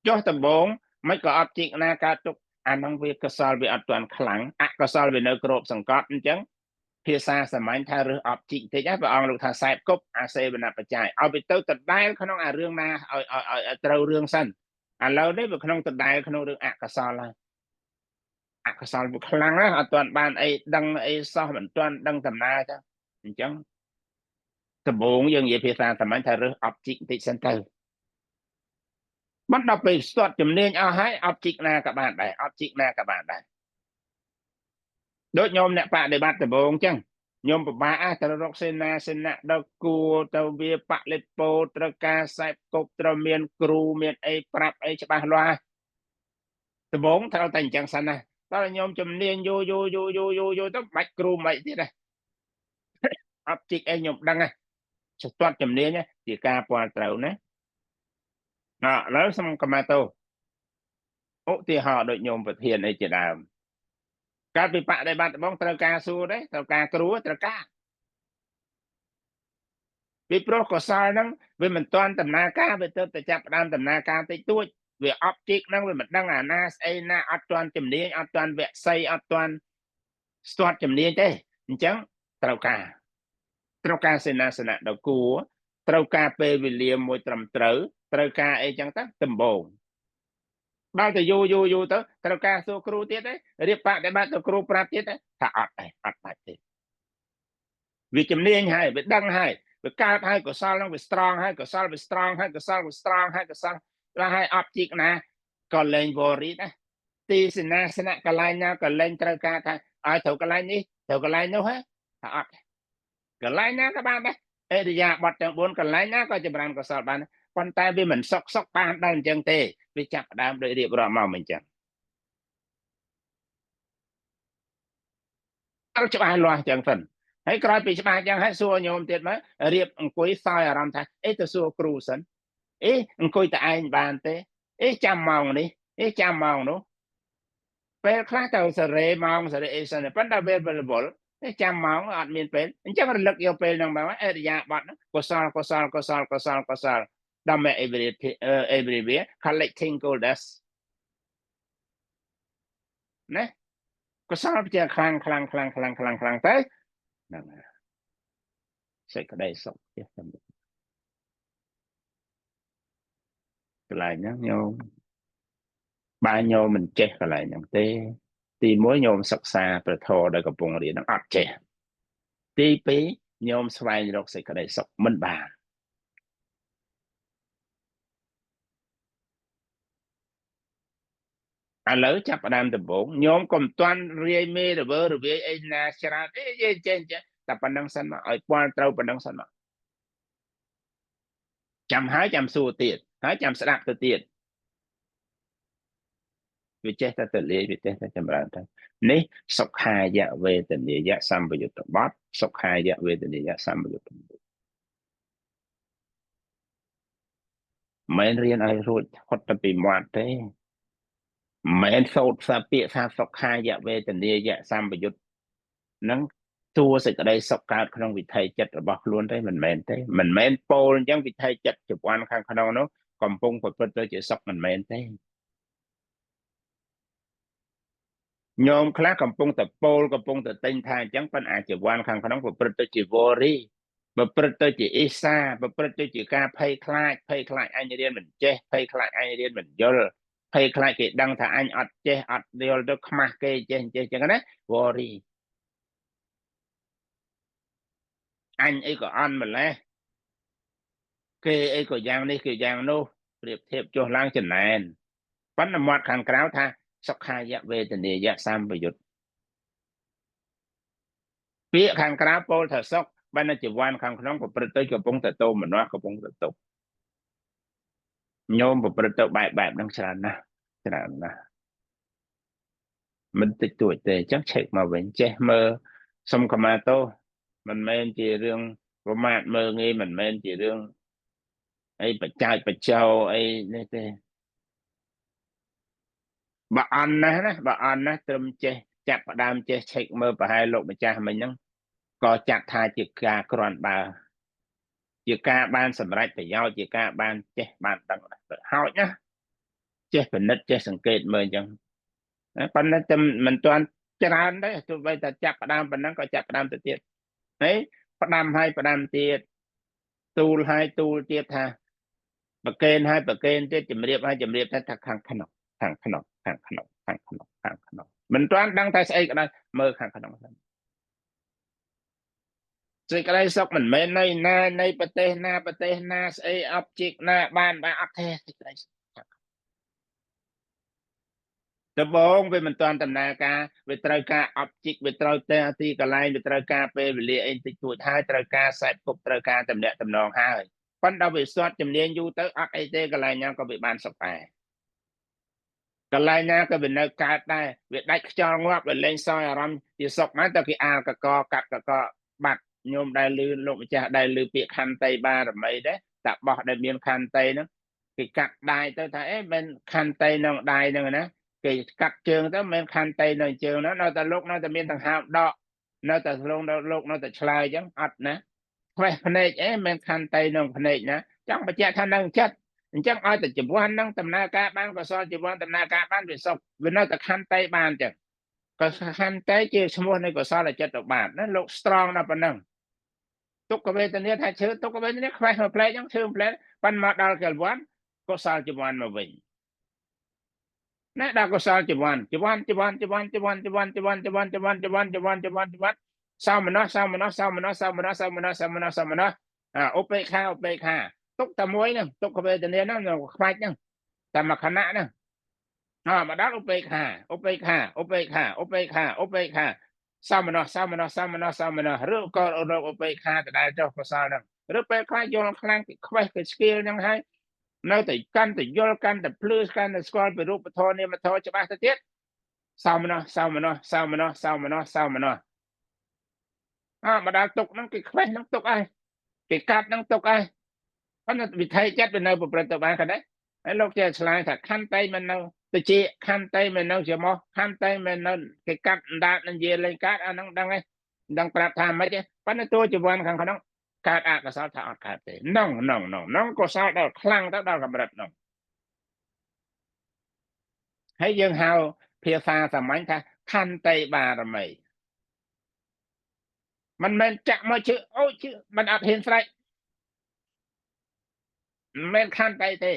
ចុះដំបងមិនក៏អត់ជីកណាកើតទុកអានោះវាកុសលវាអត់ទាន់ខ្លាំងអកុសលវានៅក្របសង្កត់អញ្ចឹងភាសាសាមញ្ញថារើសអត់ជីកតិចណាព្រះអង្គលោកថាសែបគប់អាសេវនបច្ច័យឲ្យវាទៅដដែលក្នុងអារឿងណាឲ្យឲ្យត្រូវរឿងសិនឥឡូវនេះវាក្នុងដដែលក្នុងរឿងអកុសលហើយអកុសលវាខ្លាំងណាស់អត់ទាន់បានអីដឹងអីសោះមិនទាន់ដឹងដំណើរចឹងអញ្ចឹងដំបូងយើងនិយាយភាសាសាមញ្ញថារើសអត់ជីកតិចសិនទៅមិនដល់ពេលស្ទាត់ជំនាញអស់ហើយអត់ជីកណាក៏បានដែរអត់ជីកណាក៏បានដែរដូចញោមអ្នកបដិបត្តិដំបូងចឹងញោមពិបាកត្រូវរកសេនាសេនៈដល់គួរទៅវាបលិពោត្រូវការសែបគប់ត្រូវមានគ្រូមានអីប្រាប់អីច្បាស់លាស់ដំបូងត្រូវតែអញ្ចឹងសិនណាតើញោមជំនាញយូយូយូយូយូយូទៅបាច់គ្រូមិនទៀតណាអត់ជីកអីញោមដឹងណាស្ទាត់ជំនាញជាការពាល់ត្រូវណាឥឡូវសូមកម៉ាតូឧទាហរណ៍ដូចញោមប្រធានអីជាដើមកាលពីបដិបត្តិបងត្រូវការសួរទេត្រូវការគ្រូត្រូវការពីព្រោះកុសលហ្នឹងវាមិនទាន់ដំណើរការវាទៅតែចាប់ផ្ដើមដំណើរការតិចតួចវាអបជីកហ្នឹងវាមិនដឹងអាណាស្អីណាអត់ទាន់ជំនាញអត់ទាន់វគ្គសីអត់ទាន់ស្ទាត់ជំនាញទេអញ្ចឹងត្រូវការសេនាសនៈដល់គួរត្រូវការពេលវេលាមួយត្រឹមត្រូវត្រូវការអីចឹងទៅដំបូងដល់ទៅយូរយូរយូរទៅត្រូវការសួរគ្រូទៀតទេរៀបបដិបត្តិទៅគ្រូប្រាប់ទៀតទេថាអត់ទេអត់បាច់ទេវាជំនាញហើយវាដឹងហើយវាកើតហើយកុសលហ្នឹងវា strong ហើយកុសលវា strong ហើយកុសលវា strong ហើយកុសលដល់ហើយអត់ជីកណាក៏លែង worry ដែរទីសេនាសនៈកន្លែងណាក៏លែងត្រូវការថាឲ្យត្រូវកន្លែងនេះត្រូវកន្លែងនោះហ៎ថាអត់កន្លែងណាក៏បានដែរអរិយាបថទាំង4កន្លែងណាក៏ចម្រើនកុសលបានប៉ុន្តែវាមិនសុកសុកបានដែរអញ្ចឹងទេវាចាប់ផ្ដើមដោយរៀបរាប់មកមិនអញ្ចឹងត្រូវច្បាស់លាស់អញ្ចឹងសិនហើយក្រោយពីច្បាស់អញ្ចឹងហើយសួរញោមទៀតមករៀបអង្គុយសោយអារម្មណ៍ថាអេទៅសួរគ្រូសិនអេអង្គុយតែឯងបានទេអេចាំម៉ោងនេះអេចាំម៉ោងនោះពេលខ្លះទៅសេរីម៉ោងសេរីអីសិនប៉ុន្តែពេលរវល់ចាំម៉ោងអត់មានពេលអញ្ចឹងរលឹកយកពេលហ្នឹងមកអរិយាបថហ្នឹងកុសលកុសលកុសលកុសលកុសលដល់មក everywhere collecting gold dust ណាកុសលជាខ្លាំងខ្លាំងខ្លាំងខ្លាំងខ្លាំងខ្លាំងទៅហ្នឹងសេចក្តីសុខជាសម្រាប់កន្លែងហ្នឹងញោមបើញោមមិនចេះកន្លែងហ្នឹងទេទី1ញោមសិក្សាព្រះធម៌ដែលកំពុងរៀនហ្នឹងអត់ចេះទី2ញោមស្វែងរកសេចក្តីសុខមិនបានឥឡូវចាប់ផ្ដើមដំបូងញោមកុំទាន់រាយមេរវើរវាយអីណាច្រើនអីយេចេះចេះតែប៉ុណ្្នឹងសិនមកឲ្យពាល់ត្រូវប៉ុណ្្នឹងសិនមកចាំហើយចាំសួរទៀតហើយចាំស្ដាប់ទៅទៀតវាចេះតែទលាយវាចេះតែចម្រើនទៅនេះសុខាយវេទនាយសម្បយុត្តបទសុខាយវេទនាយសម្បយុត្តមិនរៀនឲ្យរួចផុតទៅពីមាត់ទេមិនសូត្រសាពាក្យថាសុខាយវេទនាយសម្បយុត្ត នឹងតួសេចក្តីសុខកើតក្នុងវិថីចិត្តរបស់ខ្លួនទេមិនមែនទេមិនមែនពោលអញ្ចឹងវិថីចិត្តជីវ័នខាងក្នុងនោះកំពុងប្រព្រឹត្តទៅជាសុខមិនមែនទេញោមខ្លះកំពុងតែពោលកំពុងតែទិញថាអញ្ចឹងប៉ុន្តែជីវ័នខាងក្នុងប្រព្រឹត្តទៅជាវរីប្រព្រឹត្តទៅជាអេសាប្រព្រឹត្តទៅជាការភ័យខ្លាចភ័យខ្លាចអញរៀនមិនចេះភ័យខ្លាចអញរៀនមិនយល់ភ័យខ្លាចគេដឹងថាអញអត់ចេះអត់យល់ទៅខ្មាស់គេចេះចេះអញ្ចឹងណាវរីអញអីក៏អន់ម្លេះគេអីក៏យ៉ាងនេះគេយ៉ាងនោះប្រៀបធៀបចុះឡើងចំណែនប៉ុន្តែមាត់ខាងក្រៅថាសុខាយវេទនាយសម្បយុទ្ធពាក្យខាងក្រៅពោលថាសុខបានជីវ័នខាងក្នុងប្រព្រឹត្តទៅកំពុងតែតោមនោះកំពុងតែទុកញោមប្រព្រឹត្តទៅបែបបែបហ្នឹងច្រើនណាស់ច្រើនណាស់មិនតិចតួចទេអញ្ចឹងឆែកមកវិញចេះមើលសុំខមាទោសមិនមែនជារឿងប្រមាថមើលងាយមិនមែនជារឿងអីបច្ចើចបចោអីនេះទេបើអន់ណាស់ណាបើអន់ណាស់ត្រឹមចេះចាប់ផ្ដើមចេះឆែកមើលប្រហែលលោកម្ចាស់មិញហ្នឹងក៏ចាត់ថាជាការគ្រាន់បើជាការបានសម្រេចប្រយោជន៍ជាការបានចេះបានដឹងហោចណាចេះពិនិត្យចេះសង្កេតមើលអញ្ចឹងប៉ុន្តែតែមិនទាន់ច្រើនទេទោះបីតែចាប់ផ្ដើមប៉ុណ្ណឹងក៏ចាប់ផ្ដើមទៅទៀតហើយផ្ដាំហើយផ្ដាំទៀតទូលហើយទូលទៀតថាប្រកេនហើយប្រកេនទៀតជំរាបហើយជំរាបថាខាងក្នុងខាងក្នុងខាងក្នុងខាងក្នុងខាងក្នុងមិនទាន់ដឹងថាស្អីក៏ដោយមើលខាងក្នុងសិនសេចក្តីសុខមិនមែននៅណានៃប្រទេសណាប្រទេសណាស្អី object ណាបានបានអត់ទេសេចក្តីសុខដំបូងវាមិនទាន់ដំណើរការវាត្រូវការ object វាត្រូវតែទីកន្លែងវាត្រូវការពេលវេលាអីតិចតួចហើយត្រូវការខ្សែគប់ត្រូវការតំណាក់តំណងហើយប៉ុន្តែវាស្ទាត់ជំនាញយូរទៅអត់អីទេកន្លែងណាក៏វាបានសុខដែរកន្លែងណាក៏វានៅកើតដែរវាដាច់ខ្យល់ងាប់វាលែងសោយអារម្មណ៍ជាសុខមកតែគេអាលកកកាត់កកបាត់ញោមដែលលឺលោកម្ចាស់ដែលលឺពាក្យខន្តីបារមីដែរតាបោះដែលមានខន្តីហ្នឹងគេកាត់ដៃទៅថាអេមិនខន្តីក្នុងដៃហ្នឹងណាគេកាត់ជើងទៅមិនខន្តីនៅជើងហ្នឹងនៅតែលោកនៅតែមានដង្ហើមដកនៅតែស្លងនៅលោកនៅតែឆ្លើយអញ្ចឹងអត់ណាខ្វេះភ្នែកអេមិនខន្តីក្នុងភ្នែកណាចង់បញ្ជាក់ថានៅចិត្តអញ្ចឹងឲ្យតែជីវ័នហ្នឹងដំណើរការបានកុសលជីវ័នដំណើរការបានវាសុខវានៅតែខន្តីបានអញ្ចឹងក៏ខន្តីជាឈ្មោះនៃកុសលចិត្តបាបណាលោក strong ដល់ប៉ុណ្ណឹងទុក្ខវេទនាថាឈឺទុក្ខវេទនាខ្វេះមួយផ្លែកអញ្ចឹងឈឺមួយផ្លែកប៉ុន្តែមកដល់កលវ័នកុសលជីវ័នមកវិញណាដល់កុសលជីវ័នជីវ័នជីវ័នជីវ័នជីវ័នជីវ័នជីវ័នជីវ័នជីវ័នជីវ័នជីវ័នជីវ័នជីវ័នសោមនស្សសោមនស្សសោមនស្សសោមនស្សសោមនស្សសោមនស្សសោមនស្សឧបេក្ខាឧបេក្ខាទុកតែមួយហ្នឹងទុក្ខវេទនាហ្នឹងខ្វាច់ហ្នឹងតែមួយខណៈហ្នឹងមកដល់ឧបេក្ខាឧបេក្ខាឧបេក្ខាឧបេក្ខាឧបេក្ខាសោមនស្សសោមនស្សសោមនស្សសោមនស្សឬក៏រកឧបេក្ខាដដែលចុះកុសលហ្នឹងឬពេលខ្លះយល់ខ្លាំងគេខ្វេះគេស្គៀលហ្នឹងហើយនៅតែកាន់តែយល់កាន់តែភ្លឺកាន់តែស្គាល់ពីរូបធម៌នាមធម៌ច្បាស់ទៅទៀតសោមនស្សសោមនស្សសោមនស្សសោមនស្សសោមនស្សមកដល់ទុកហ្នឹងគេខ្វេះហ្នឹងទុកហើយគេកាត់ហ្នឹងទុកហើយប៉ុន្តែវិថីចិត្តវានៅប្រព្រឹត្តទៅបានដែរហើយលោកចេះឆ្លើយថាខន្តីមិននៅទៅជាខន្តីមិននៅជាមកខន្តីមិននៅគេកាត់អណ្ដាតនឹងយាលេងកាត់អាហ្នឹងដឹងហើយដឹងប្រាប់ថាម៉េចទេប៉ុន្តែតួជីវ័នខាងក្នុងកើតអកុសលថាអត់កើតទេណងណងណងណងកុសលដល់ខ្លាំងទៅដល់កម្រិតណងហើយយើងហៅភាសាសាមញ្ញថាខន្តីបារមីមិនមែនចាក់មកជឿអូជឿមិនអត់ហ៊ានស្រែកមិនមែនខន្តីទេ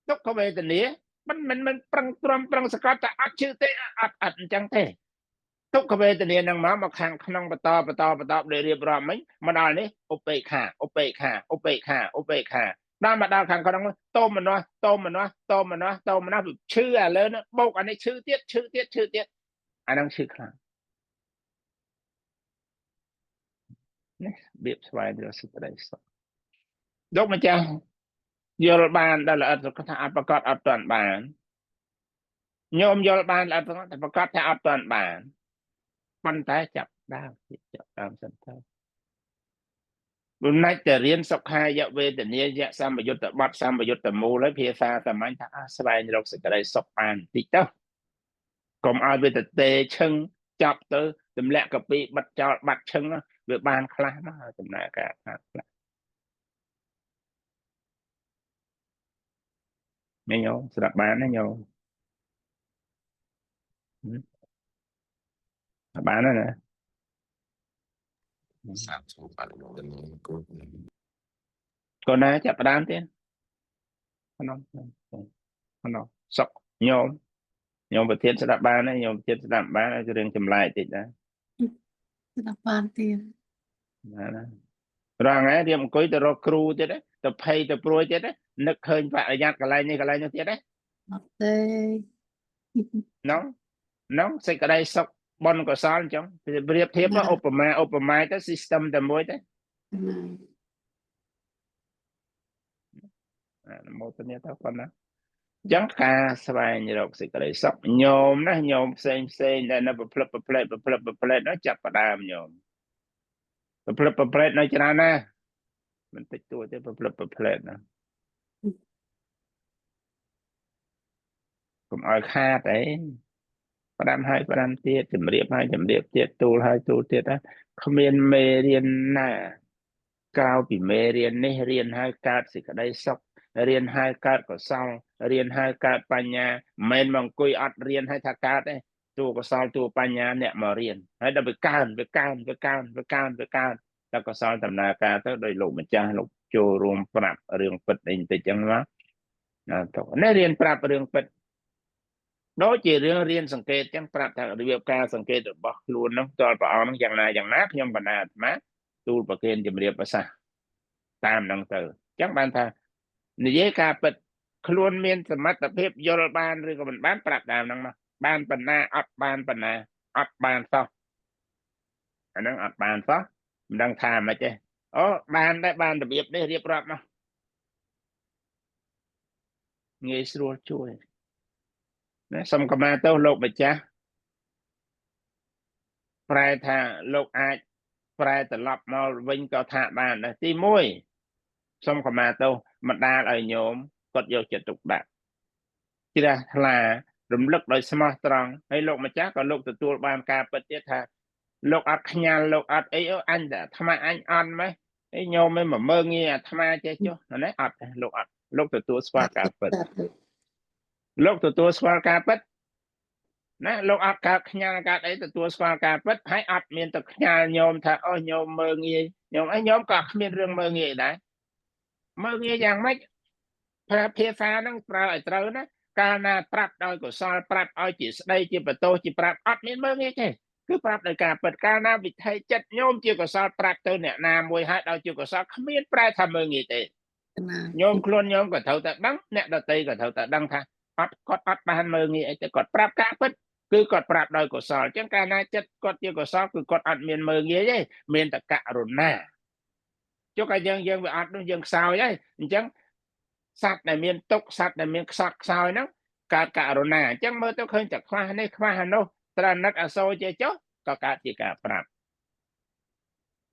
ទុក្ខវេទនាមិនមិនមិនប្រឹងទ្រាំប្រឹងសកត់តែអត់ជឿទេអត់អត់អញ្ចឹងទេទុក្ខវេទនានឹងមកខាងក្នុងបន្តបន្តបន្តដូចរៀបរាប់មិញមកដល់នេះឧបេក្ខាឧបេក្ខាឧបេក្ខាឧបេក្ខាដល់មកដល់ខាងក្នុងតោមនស្សតោមនស្សតោមនស្សតោមនស្សឈឺឥឡូវនេះបោកអានេះឈឺទៀតឈឺទៀតឈឺទៀតអានឹងឈឺខ្លាំងនេះរបៀបស្វែងរកសេចក្តីសុខលោកម្ចាស់យល់បានដល់ល្អិតគាត់ថាអត់ប្រកាសអត់ទាន់បានញោមយល់បានល្អិតតែប្រកាសថាអត់ទាន់បានប៉ុន្តែចាប់ដើមចាប់ដើមសិនទៅបំណាច់តែរៀនសុខាយវេទនាយៈសម្បយុត្តបទសម្បយុត្តមូលហើយភាសាសាមញ្ញថាស្វែងរកសេចក្តីសុខបានតិចទៅ កុំឲ្យវាទៅទេឈឹងចាប់ទៅទម្លាក់កាពីបិទចោលបាត់ឈឹងវាបានខ្លះមកដំណើរការបានខ្លះញោមស្រាប់បានណាញោមបានណា សាធុអនុមោទនាគូ កូនណាចាប់ផ្ដើមទៀតក្នុងក្នុងសុកញោមញោមប្រធានស្ដាប់បានណាញោមប្រធានស្ដាប់បានរឿងចម្លែកតិចដែរ ស្ដាប់បានទៀត ណាណារងថ្ងៃរៀបអង្គុយទៅរកគ្រូទៀតទៅភ័យទៅព្រួយទៀតនឹកឃើញបរិញ្ញាត្តិកន្លែងនេះកន្លែងនោះទៀតទេ អត់ទេ ណងណងសេចក្តីសុខបុណ្យកុសលអញ្ចឹងប្រៀបធៀបឧបមាឧបមាទៅ system តែមួយទេអនុមោទនាទៅប៉ុណ្ណាអញ្ចឹងការស្វែងរកសេចក្តីសុខញោមណាញោមផ្សេងផ្សេងដែលនៅប្រផ្លឹបប្រផ្លែតប្រផ្លឹបប្រផ្លែតនោះចាប់ផ្ដើមញោមប្រផ្លឹបប្រផ្លែតនៅច្រើនណាស់មិនតិចតួចទេប្រផ្លឹបប្រផ្លែតណាកុំឲ្យខាតអីផ្ដាំហើយផ្ដាំទៀតជំរាបហើយជំរាបទៀតទូលហើយទូលទៀតណាគ្មានមេរៀនណាក្រៅពីមេរៀននេះរៀនហើយកើតសេចក្តីសុខរៀនហើយកើតកុសលរៀនហើយកើតបញ្ញាមិនមែនមកអង្គុយអត់រៀនហើយថាកើតទេតួកុសលតួបញ្ញាអ្នកមករៀនហើយដល់វាកើនវាកើនវាកើនវាកើនវាកើនតែកុសលដំណើរការទៅដោយលោកម្ចាស់លោកចូលរួមប្រាប់រឿងពិតអីបន្តិចចឹងណាណាទៅនេះរៀនប្រាប់រឿងពិតដូចជារឿងរៀនសង្កេតចឹងប្រាប់ថារបៀបការសង្កេតរបស់ខ្លួននោះតលព្រះអង្គហ្នឹងយ៉ាងណាយ៉ាងណាខ្ញុំបណ្ណាអាត្មាទូលប្រគេនជំរាបប្រសាសន៍តាមហ្នឹងទៅចឹងបានថានិយាយការពិតខ្លួនមានសមត្ថភាពយល់បានឬក៏មិនបានប្រាប់តាមហ្នឹងមកបានបណ្ណាអត់បានបណ្ណាអត់បានសោះអាហ្នឹងអត់បានសោះមិនដឹងថាម៉េចទេអូបានដែរបានរបៀបនេះរៀបរាប់មកងាយស្រួលជួយណាសូមកម្មាទោសលោកម្ចាស់ប្រែថាលោកអាចប្រែត្រឡប់មកវិញក៏ថាបានដែរទី1សូមកម្មាទោសម្ដាលឲ្យញោមគាត់យកចិត្តទុកដាក់ជ្រះថ្លារំលឹកដោយស្មោះត្រង់ហើយលោកម្ចាស់ក៏លោកទទួលបានការពិតទៀតថាលោកអត់ខ្ញាល់លោកអត់អីអូអញតែអាត្មាអញអន់ម៉េះអីញោមមិនមកមើងងាយអាត្មាចេះចុះណាអត់លោកអត់លោកទទួលស្គាល់ការពិតលោកទទួលស្គាល់ការពិតណាលោកអត់កើតខ្ញាល់កើតអីទទួលស្គាល់ការពិតហើយអត់មានទៅខ្ញាល់ញោមថាអូញោមមើងងាយញោមអីញោមក៏គ្មានរឿងមើងងាយដែរមើងងាយយ៉ាងម៉េចប្រើភាសាហ្នឹងប្រើឲ្យត្រូវណាកាលណាប្រាប់ដោយកុសលប្រាប់ឲ្យជាស្ដីជាបន្ទោសជាប្រាប់អត់មានមើងងាយទេគឺប្រាប់ដោយការពិតកាលណាវិថីចិត្តញោមជាកុសលប្រាប់ទៅអ្នកណាមួយហើយដោយជាកុសលគ្មានប្រែថាមើងងាយទេញោមខ្លួនញោមក៏ត្រូវតែដឹងអ្នកដទៃក៏ត្រូវតែដឹងថាអត់គាត់អត់បានមើងងាយអីទេគាត់ប្រាប់ការពិតគឺគាត់ប្រាប់ដោយកុសលអញ្ចឹងកាលណាចិត្តគាត់ជាកុសលគឺគាត់អត់មានមើងងាយទេមានតែករុណាចុះក៏យើងវាអត់នោះយើងខ្សោយហើយអញ្ចឹងសត្វដែលមានទុក្ខសត្វដែលមានខ្សត់ខ្សោយហ្នឹងកើតករុណាអញ្ចឹងមើលទៅឃើញតែខ្វះនេះខ្វះអានោះត្រណិតអសូរជាចុះក៏កើតជាការប្រាប់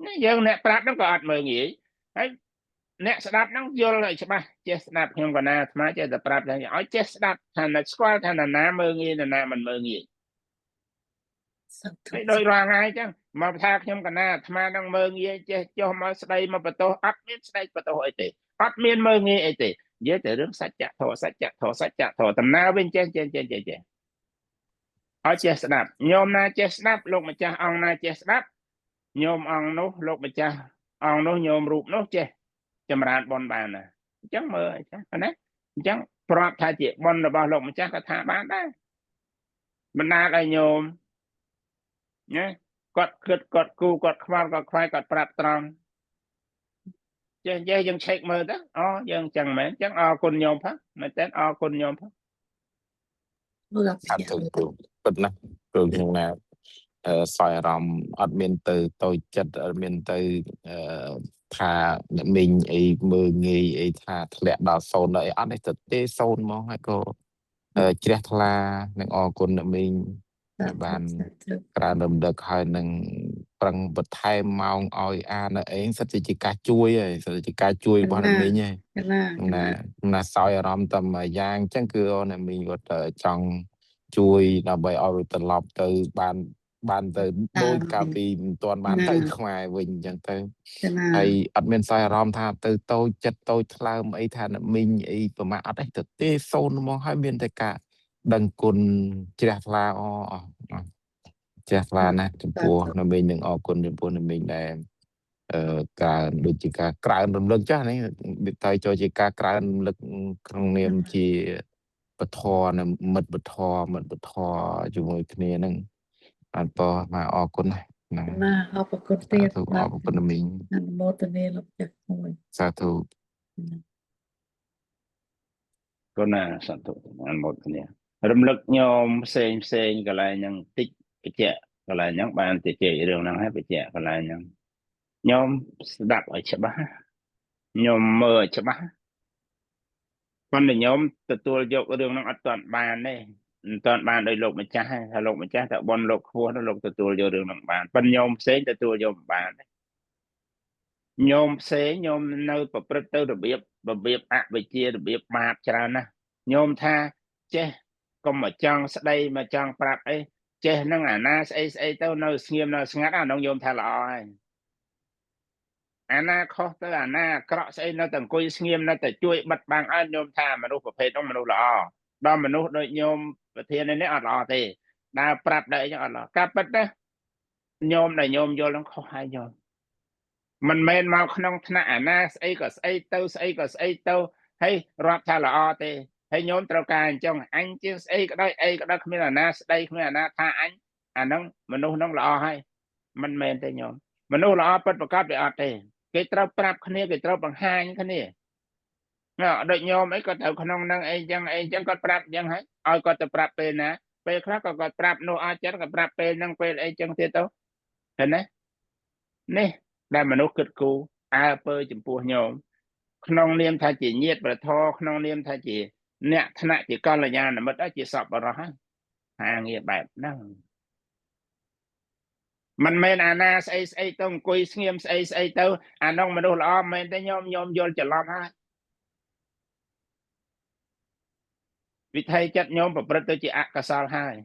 នេះយើងអ្នកប្រាប់ហ្នឹងក៏អត់មើងងាយហើយអ្នកស្ដាប់ហ្នឹងយល់ឲ្យច្បាស់ចេះស្ដាប់ខ្ញុំកណាអាត្មាចេះតែប្រាប់ថាឲ្យចេះស្ដាប់ថាអ្នកស្គាល់ថាណាមើងងាយណាមិនមើងងាយហើយដោយរាល់ថ្ងៃអញ្ចឹងមកថាខ្ញុំកណាអាត្មានឹងមើងងាយចេះចុះមកស្ដីមកបន្ទោសអត់មានស្ដីបន្ទោសអីទេអត់មានមើងងាយអីទេនិយាយតែរឿងសច្ចធម៌សច្ចធម៌សច្ចធម៌ដំណើរវិញចេះចេះចេះចេះចេះឲ្យចេះស្ដាប់ញោមណាចេះស្ដាប់លោកម្ចាស់អង្គណាចេះស្ដាប់ញោមអង្គនោះលោកម្ចាស់អង្គនោះញោមរូបនោះចេះចម្រើនបុណ្យបានណាអញ្ចឹងមើលអញ្ចឹងណាអញ្ចឹងប្រាប់ថាជាបុណ្យរបស់លោកម្ចាស់ក៏ថាបានដែរបណ្ដាលឲ្យញោមណាគាត់គិតគាត់គូគាត់ខ្វល់គាត់ខ្វាយគាត់ប្រាប់ត្រង់ចេះចេះយើងឆែកមើលទៅអូយើងចឹងមែនចឹងអរគុណញោមផងមែនតើអរគុណញោមផង សាធុគ្រូពិតណាស់គ្រូខ្ញុំណាសោយអារម្មណ៍អត់មានទៅតូចចិត្តអត់មានទៅថាអ្នកមីងអីមើងងាយអីថាធ្លាក់ដល់សូន្យដល់អីអត់ទេទៅទេសូន្យហ្មងហើយក៏ជ្រះថ្លានិងអរគុណអ្នកមីងបានក្រើនរំលឹកហើយនឹងប្រឹងបន្ថែមម៉ោងឲ្យអាននៅអីសិតជាការជួយហើយសិតជាការជួយរបស់អ្នកមីងហើយណាណាសោយអារម្មណ៍តែមួយយ៉ាងអញ្ចឹងគឺអ្នកមីងគាត់ចង់ ជួយដើម្បីឲ្យវាត្រឡប់ទៅបានបានទៅ តា ដូច ម កាល វិញ ពីមិនទាន់បាន ណា ទៅខ្មែរវិញអញ្ចឹងទៅ ចាណា ហើយអត់មានសោយអារម្មណ៍ថាទៅតូចចិត្តតូចថ្លើមអីថាអ្នកមីងអីប្រមាថអត់ទេទៅទេសូន្យហ្មងហើយមានតែការដឹងគុណជ្រះថ្លាអអជ្រះថ្លាណាស់ចំ សា ពោះ ធុ អ្នកមីងនឹងអរគុណចំពោះអ្នកមីងដែលអឺការដូចជាការក្រើនរំលឹកចាស់នេះវាតែចូលជាការក្រើនរំលឹកក្នុងនាមជាពធនិងមិត្តពធមិត្តពធជាមួយគ្នានឹងបានពរមកអរគុណណាស់ណា ណាអរគុណ សា ទៀត ធុអ បាទ រគុណអ្នកមីង អនុមោទនាលោកចាស់មួយ សាធុ ណា ក៏ណាសន្ទុអនុមោទនារំលឹកញោមផ្សេងផ្សេងកន្លែងហ្នឹងតិចបច្ចៈកន្លែងហ្នឹងបានទៅជែករឿងហ្នឹងហើយបច្ចៈកន្លែងហ្នឹងញោមស្ដាប់ឲ្យច្បាស់ញោមមើលឲ្យច្បាស់ប៉ុន្តែញោមទទួលយករឿងហ្នឹងអត់ទាន់បានទេមិនទាន់បានដោយលោកម្ចាស់ទេថាលោកម្ចាស់តែបនលោកខ្ពស់ទៅលោកទទួលយករឿងហ្នឹងបានប៉ុន្តែញោមផ្សេងទទួលយកមិនបានទេញោមផ្សេងញោមនៅប្រព្រឹត្តទៅរបៀបរបៀបអវិជ្ជារបៀបបាបច្រើនណាស់ញោមថាចេះកុំមកចង់ស្ដីមកចង់ប្រាប់អីចេះហ្នឹងអាណាស្អីស្អីទៅនៅស្ងៀមនៅស្ងាត់អានោះញោមថាល្អហើយអាណាខុសទៅអាណាអាក្រក់ស្អីនៅតែអង្គុយស្ងៀមនៅតែជួយបិទបាំងឲ្យញោមថាមនុស្សប្រភេទនោះមនុស្សល្អដល់មនុស្សដូចញោមប្រធាននេះអត់ល្អទេដើរប្រាប់ដល់អីចឹងអត់ល្អការពិតណាញោមដែលញោមយល់ហ្នឹងខុសហើយញោមមិនមែនមកក្នុងថ្នាក់អាណាស្អីក៏ស្អីទៅស្អីក៏ស្អីទៅហើយរាប់ថាល្អទេហើយញោមត្រូវការអញ្ចឹងអញជាស្អីក៏ដោយអីក៏ដោយគ្មានអាណាស្ដីគ្មានអាណាថាអញអាហ្នឹងមនុស្សហ្នឹងល្អហើយមិនមែនទេញោមមនុស្សល្អពិតប្រាកដវាអត់ទេគេត្រូវប្រាប់គ្នាគេត្រូវបង្ហាញគ្នាណាដូចញោមអីក៏ត្រូវក្នុងហ្នឹងអីចឹងអីចឹងគាត់ប្រាប់ចឹងហើយឲ្យគាត់ទៅប្រាប់ពេលណាពេលខ្លះក៏គាត់ប្រាប់នោះអត់ចិត្តក៏ប្រាប់ពេលហ្នឹងពេលអីចឹងទៀតទៅឃើញទេនេះដែលមនុស្សគិតគូរអើពើចំពោះញោមក្នុងនាមថាជាញាតិប្រធរក្នុងនាមថាជាអ្នកថ្នាក់ជាកល្យាណមិត្តជាសប្បុរសហើយហាងារបែបហ្នឹងមិនមែនអាណាស្អីស្អីទៅអង្គុយស្ងៀមស្អីស្អីទៅអានោះមនុស្សល្អមិនមែនទេញោមញោមយល់ច្រឡំហើយវិថីចិត្តញោមប្រព្រឹត្តទៅជាអកុសលហើយ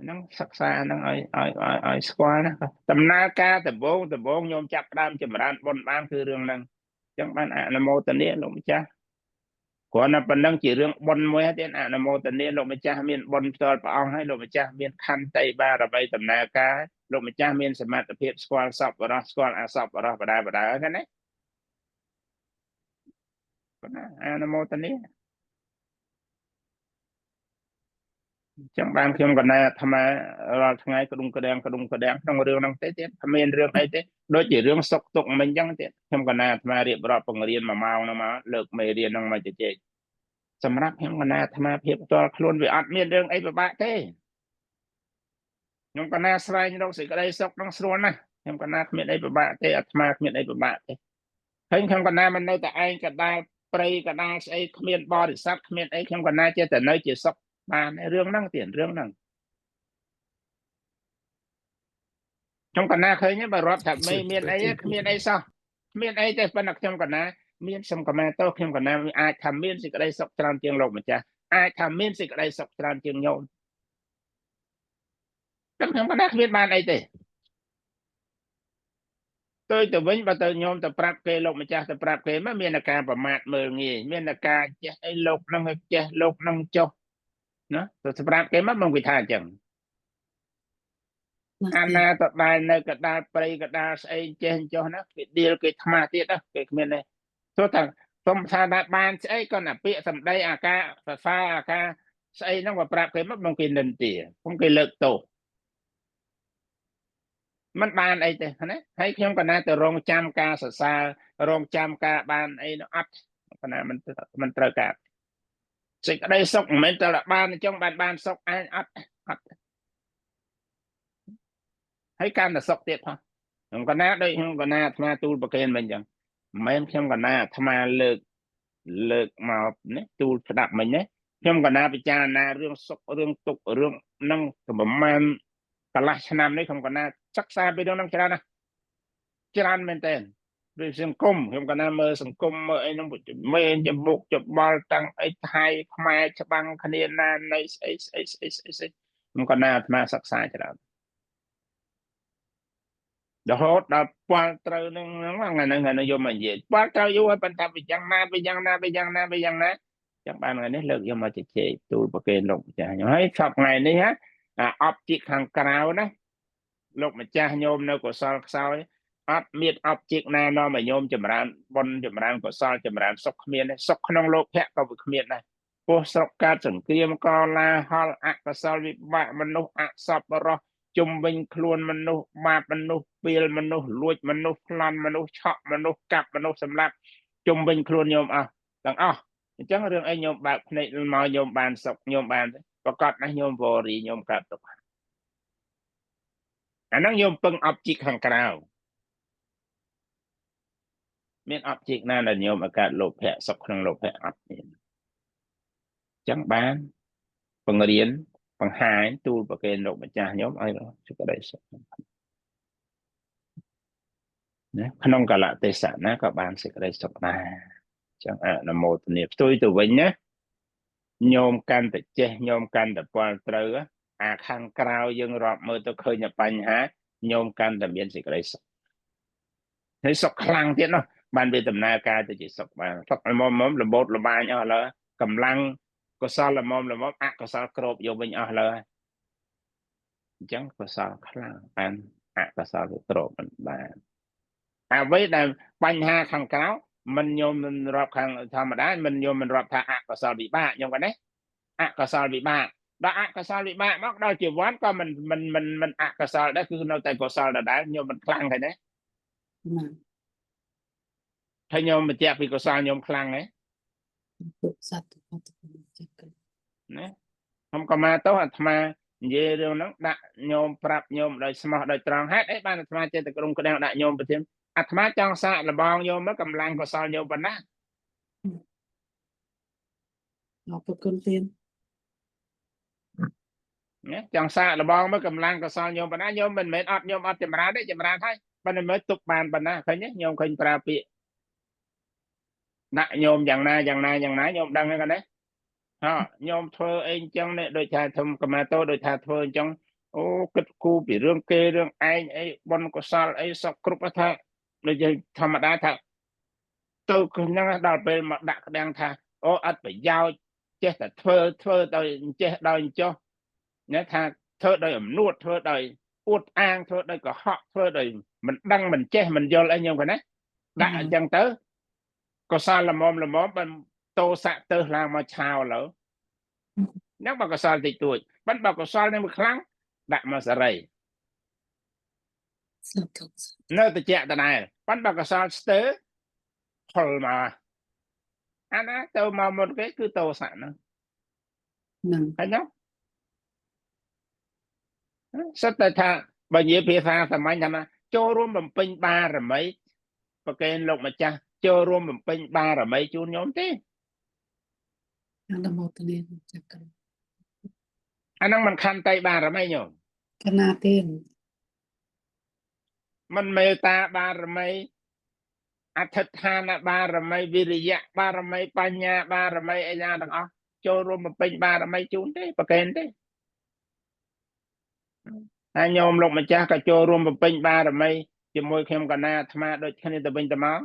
ហ្នឹងសិក្សាហ្នឹងឲ្យឲ្យឲ្យឲ្យស្គាល់ណាដំណើរការដំបូងដំបូងញោមចាប់ផ្ដើមចម្រើនបុណ្យបានគឺរឿងហ្នឹងអញ្ចឹងបានអនុមោទនាលោកម្ចាស់គ្រាន់តែប៉ុណ្្នឹងជារឿងបុណ្យមួយហើយទៀតអនុមោទនាលោកម្ចាស់មានបុណ្យផ្ទាល់ព្រះអង្គហើយលោកម្ចាស់មានខន្តីបារមីដំណើរការលោកម្ចាស់មានសមត្ថភាពស្គាល់សពបរោះស្គាល់អសពបរោះបដាបដាហ្នឹងណាប៉ុណ្ណាអនុមោទនាចឹងបានខ្ញុំកណាអាត្មារាល់ថ្ងៃក្ដុងក្ដាំងក្ដុងក្ដាំងក្នុងរឿងហ្នឹងទេទៀតគ្មានរឿងអីទេដូចជារឿងសុខទុក្ខមិញចឹងទៀតខ្ញុំកណាអាត្មារៀបរាប់បង្រៀន1ម៉ោងហ្នឹងមកលើកមេរៀនហ្នឹងមកជជែកសម្រាប់ខ្ញុំកណាអាត្មាភាពផ្ទាល់ខ្លួនវាអត់មានរឿងអីពិបាកទេខ្ញុំកណាស្វែងរកសេចក្តីសុខហ្នឹងស្រួលណាស់ខ្ញុំកណាគ្មានអីពិបាកទេអាត្មាគ្មានអីពិបាកទេហើយខ្ញុំកណាមិននៅតែឯងកដាលព្រៃកដាលស្អីគ្មានបរិស័ទគ្មានអីខ្ញុំកណាចេះតែនៅជាសុខបានរឿងហ្នឹងទៀតរឿងហ្នឹងខ្ញុំកណាឃើញបើរាប់ថាមិនមានអីគ្មានអីសោះគ្មានអីទេប៉ុន្តែខ្ញុំកណាមានសុំកមាតោខ្ញុំកណាអាចថាមានសេចក្តីសុខច្រើនជាងលោកម្ចាស់អាចថាមានសេចក្តីសុខច្រើនជាងញោមតែខ្ញុំកណាគ្មានបានអីទេទៅវិញបើទៅញោមទៅប្រាប់គេលោកម្ចាស់ទៅប្រាប់គេមកមានការប្រមាថមើលងាយមានការចេះអីលោកហ្នឹងចេះលោកហ្នឹងចុះណាទៅប្រាប់គេមកមកគេថាអញ្ចឹងអាណាតដែលនៅកដាលព្រៃកដាលស្អីចេះចុះណាគេដៀលគេថ្មាទៀតណាគេគ្មានទេទោះថាសុំថាបានស្អីក៏ណាពាក្យសម្ដីអាការសរសើរអាការស្អីហ្នឹងបើប្រាប់គេមកមកគេនិន្ទាខ្ញុំគេលើកទោសมันបានអីទេណាហើយខ្ញុំកណាទៅរងចាំការសរសើររងចាំការបានអីនោះអត់កណាមិនត្រូវការសេចក្តីសុខមិនមែនតែបានអញ្ចឹងបានបានសុខឯងអត់អត់ហើយកាន់តែសុខទៀតផងខ្ញុំកណាដូចខ្ញុំកណាអាត្មាទូលប្រគេនវិញអញ្ចឹងមិនមែនខ្ញុំកណាអាត្មាលើកលើកមកនេះទូលស្ដាប់មិញណាខ្ញុំកណាពិចារណារឿងសុខរឿងទុក្ខរឿងហ្នឹងប្រហែលកន្លះឆ្នាំនេះខ្ញុំកណាសិក្សាពីរឿងហ្នឹងច្រើនណាស់ច្រើនមែនទែន ឬសង្គមខ្ញុំកណាមើលសង្គមមើលអីហ្នឹងមេច្បុកច្បល់តាំងអីថៃខ្មែរច្បាំងគ្នាណានៃស្អីស្អីស្អីស្អីស្អីខ្ញុំកណាអាត្មាសិក្សាច្រើនរហូតដល់ពាល់ត្រូវនឹងថ្ងៃហ្នឹងថ្ងៃហ្នឹងយកមកនិយាយពាល់ត្រូវយូរហើយប៉ុន្តែវាយ៉ាងណាវាយ៉ាងណាវាយ៉ាងណាវាយ៉ាងណាចឹងបានថ្ងៃនេះលើកយកមកជជែកទូលប្រគេនលោកម្ចាស់ខ្ញុំហើយសប្ថ្ងៃនេះហ่ะអាអបជាខាងក្រៅណាលោកម្ចាស់ញោមនៅកុសលខ្សោយអត់មានអបជាណានាំឲ្យញោមចម្រើនបុណ្យចម្រើនកុសលចម្រើនសុខគ្មានទេសុខក្នុងលោកភៈក៏វាគ្មានដែរពោះស្រុកកើតសង្គ្រាមកលាហលអកុសលវិបាកមនុស្សអសប្បុរសជុំវិញខ្លួនមនុស្សបាបមនុស្សពីលមនុស្សលួចមនុស្សប្លន់មនុស្សឆក់មនុស្សកាប់មនុស្សសម្លាប់ជុំវិញខ្លួនញោមអស់ទាំងអស់អញ្ចឹងរឿងអីញោមបើកភ្នែកមកញោមបានសុខញោមបានប្រកាសណាស់ញោមវរីញោមកើតទុក្ខអាហ្នឹងញោមពឹងអបជីកខាងក្រៅមានអបជីកណាដែលញោមឲ្យកើតលោភៈសុខក្នុងលោភៈអត់មានអញ្ចឹងបានបង្រៀនបង្ហាញទូលប្រគេនលោកម្ចាស់ញោមឲ្យសេចក្តីសុខណាក្នុងកលៈទេសៈណាក៏បានសេចក្តីសុខដែរអញ្ចឹងអនុមោទនាផ្ទុយទៅវិញណាញោមកាន់តែចេះញោមកាន់តែពាល់ត្រូវអាខាងក្រៅយើងរាប់មើលទៅឃើញតែបញ្ហាញោមកាន់តែមានសេចក្តីសុខហើយសុខខ្លាំងទៀតនោះបានវាដំណើរការទៅជាសុខបានសុខល្មមៗរបូតលបាញអស់ឡើកម្លាំងកុសលល្មមល្មមអកុសលគ្របយកវិញអស់លើអញ្ចឹងកុសលខ្លាំងបានអកុសលវាគ្របមិនបានអ្វីដែលបញ្ហាខាងក្រៅមិនញោមមិនរាប់ខាងធម្មតាមិនញោមមិនរាប់ថាអកុសលវិបាកញោមគាត់ណាអកុសលវិបាកដល់អកុសលវិបាកមកដល់ជីវ័នក៏មិនមិនមិនមិនអកុសលដែរគឺនៅតែកុសលដដែលញោមមិនខ្លាំងទេណា ណា ថាញោមបញ្ជាក់ពីកុសលញោមខ្លាំងហ៎ ពុទ្ធសត្វអត់ទៅចាក់ ណាខ្ញុំក៏មកទៅអាត្មានិយាយរឿងហ្នឹងដាក់ញោមប្រាប់ញោមដោយស្មោះដោយត្រង់ហេតុអីបានអាត្មាចេះតែក្រុមក្តាំងដាក់ញោមប្រធានអាត្មាចង់សាកល្បងញោមមកកម្លាំងកុសលញោមប៉ុណ្ណា អរគុណទៀត ណាចង់សាកល្បងមកកម្លាំងកុសលញោមប៉ុណ្ណាញោមមិនមែនអត់ញោមអត់ចម្រើនទេចម្រើនហើយប៉ុន្តែមើលទុកបានប៉ុណ្ណាឃើញទេញោមឃើញប្រើពាក្យដាក់ញោមយ៉ាងណាយ៉ាងណាយ៉ាងណាញោមដឹងហ្នឹងណាហ៎ញោមធ្វើអីអញ្ចឹងនេះដូចថាធំកម្មាតោដូចថាធ្វើអញ្ចឹងអូគិតគូរពីរឿងគេរឿងឯងអីបុណ្យកុសលអីសពគ្រប់ថាដូចយើងធម្មតាថាទៅហ្នឹងដល់ពេលមកដាក់ក្តាំងថាអូអត់ប្រយោជន៍ចេះតែធ្វើធ្វើដោយចេះដោយអញ្ចោះណាថាធ្វើដោយអំនួតធ្វើដោយអួតអាងធ្វើដោយកុហកធ្វើដោយមិនដឹងមិនចេះមិនយល់អីញោមគាត់ណាដាក់អញ្ចឹងទៅកុសលល្មមល្មមបានតោសៈទៅឡើងមកឆាវឡើហ្នឹងបើកុសលតិចតួចប៉ុន្តែបើកុសលនឹងវាខ្លាំងដាក់មកសេរី សាធុ នៅតិចដដែលប៉ុន្តែបើកុសលស្ទើផលមកអាណាទៅមកមុនគេគឺតោសៈហ្នឹង ហ្នឹង ឃើញទេសិតតែថាបើនិយាយភាសាសាមញ្ញថាណាចូលរួមបំពេញបារមីប្រគេនលោកម្ចាស់ចូលរួមបំពេញបារមីជូនញោមទេ អនុមោទនាចាក់ អាហ្នឹងមិនខន្តីបារមីញោមក ណាទេ មិនមេត្តាបារមីអធិដ្ឋានបារមីវិរិយៈបារមីបញ្ញាបារមីអីណាទាំងអស់ចូលរួមបំពេញបារមីជូនទេប្រគេនទេហើយញោមលោកម្ចាស់ក៏ចូលរួមបំពេញបារមីជាមួយខ្ញុំកណាអាត្មាដូចគ្នាទៅវិញទៅមក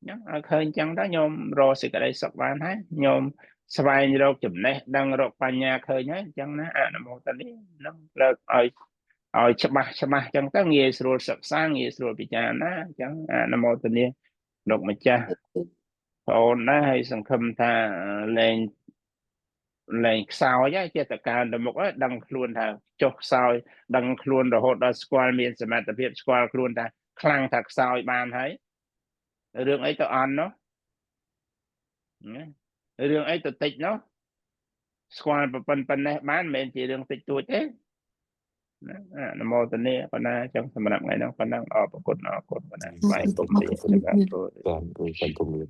ញ៉ឹងឲ្យឃើញចឹងទៅញោមរកសេចក្តីសុខបានហើយញោមស្វែងរកចំណេះដឹងរកបញ្ញាឃើញហើយអញ្ចឹងណាអនុមោទនានឹងលើកឲ្យឲ្យច្បាស់ច្បាស់ចឹងទៅងាយស្រួលសិក្សាងាយស្រួលពិចារណាអញ្ចឹងអនុមោទនាលោកម្ចាស់បងអូនណាហើយសង្ឃឹមថាលែងលែងខ្សោយហើយចេះតែកើនទៅមុខហើយដឹងខ្លួនថាចុះខ្សោយដឹងខ្លួនរហូតដល់ស្គាល់មានសមត្ថភាពស្គាល់ខ្លួនថាខ្លាំងថាខ្សោយបានហើយរឿងអីទៅអន់នោះណារឿងអីទៅតិចនោះស្គាល់ប្រប៉ុណ្ណេះបានមិនមែនជារឿងតិចតួចទេណាអនុមោទនាប៉ុណ្ណាអញ្ចឹងសម្រាប់ថ្ងៃហ្នឹងប៉ុណ្ណឹងអរគុណអរគុណប៉ុណ្ណាស្វែងគុំលាសម្រាប់ធ្វើ ចា៎គុំលា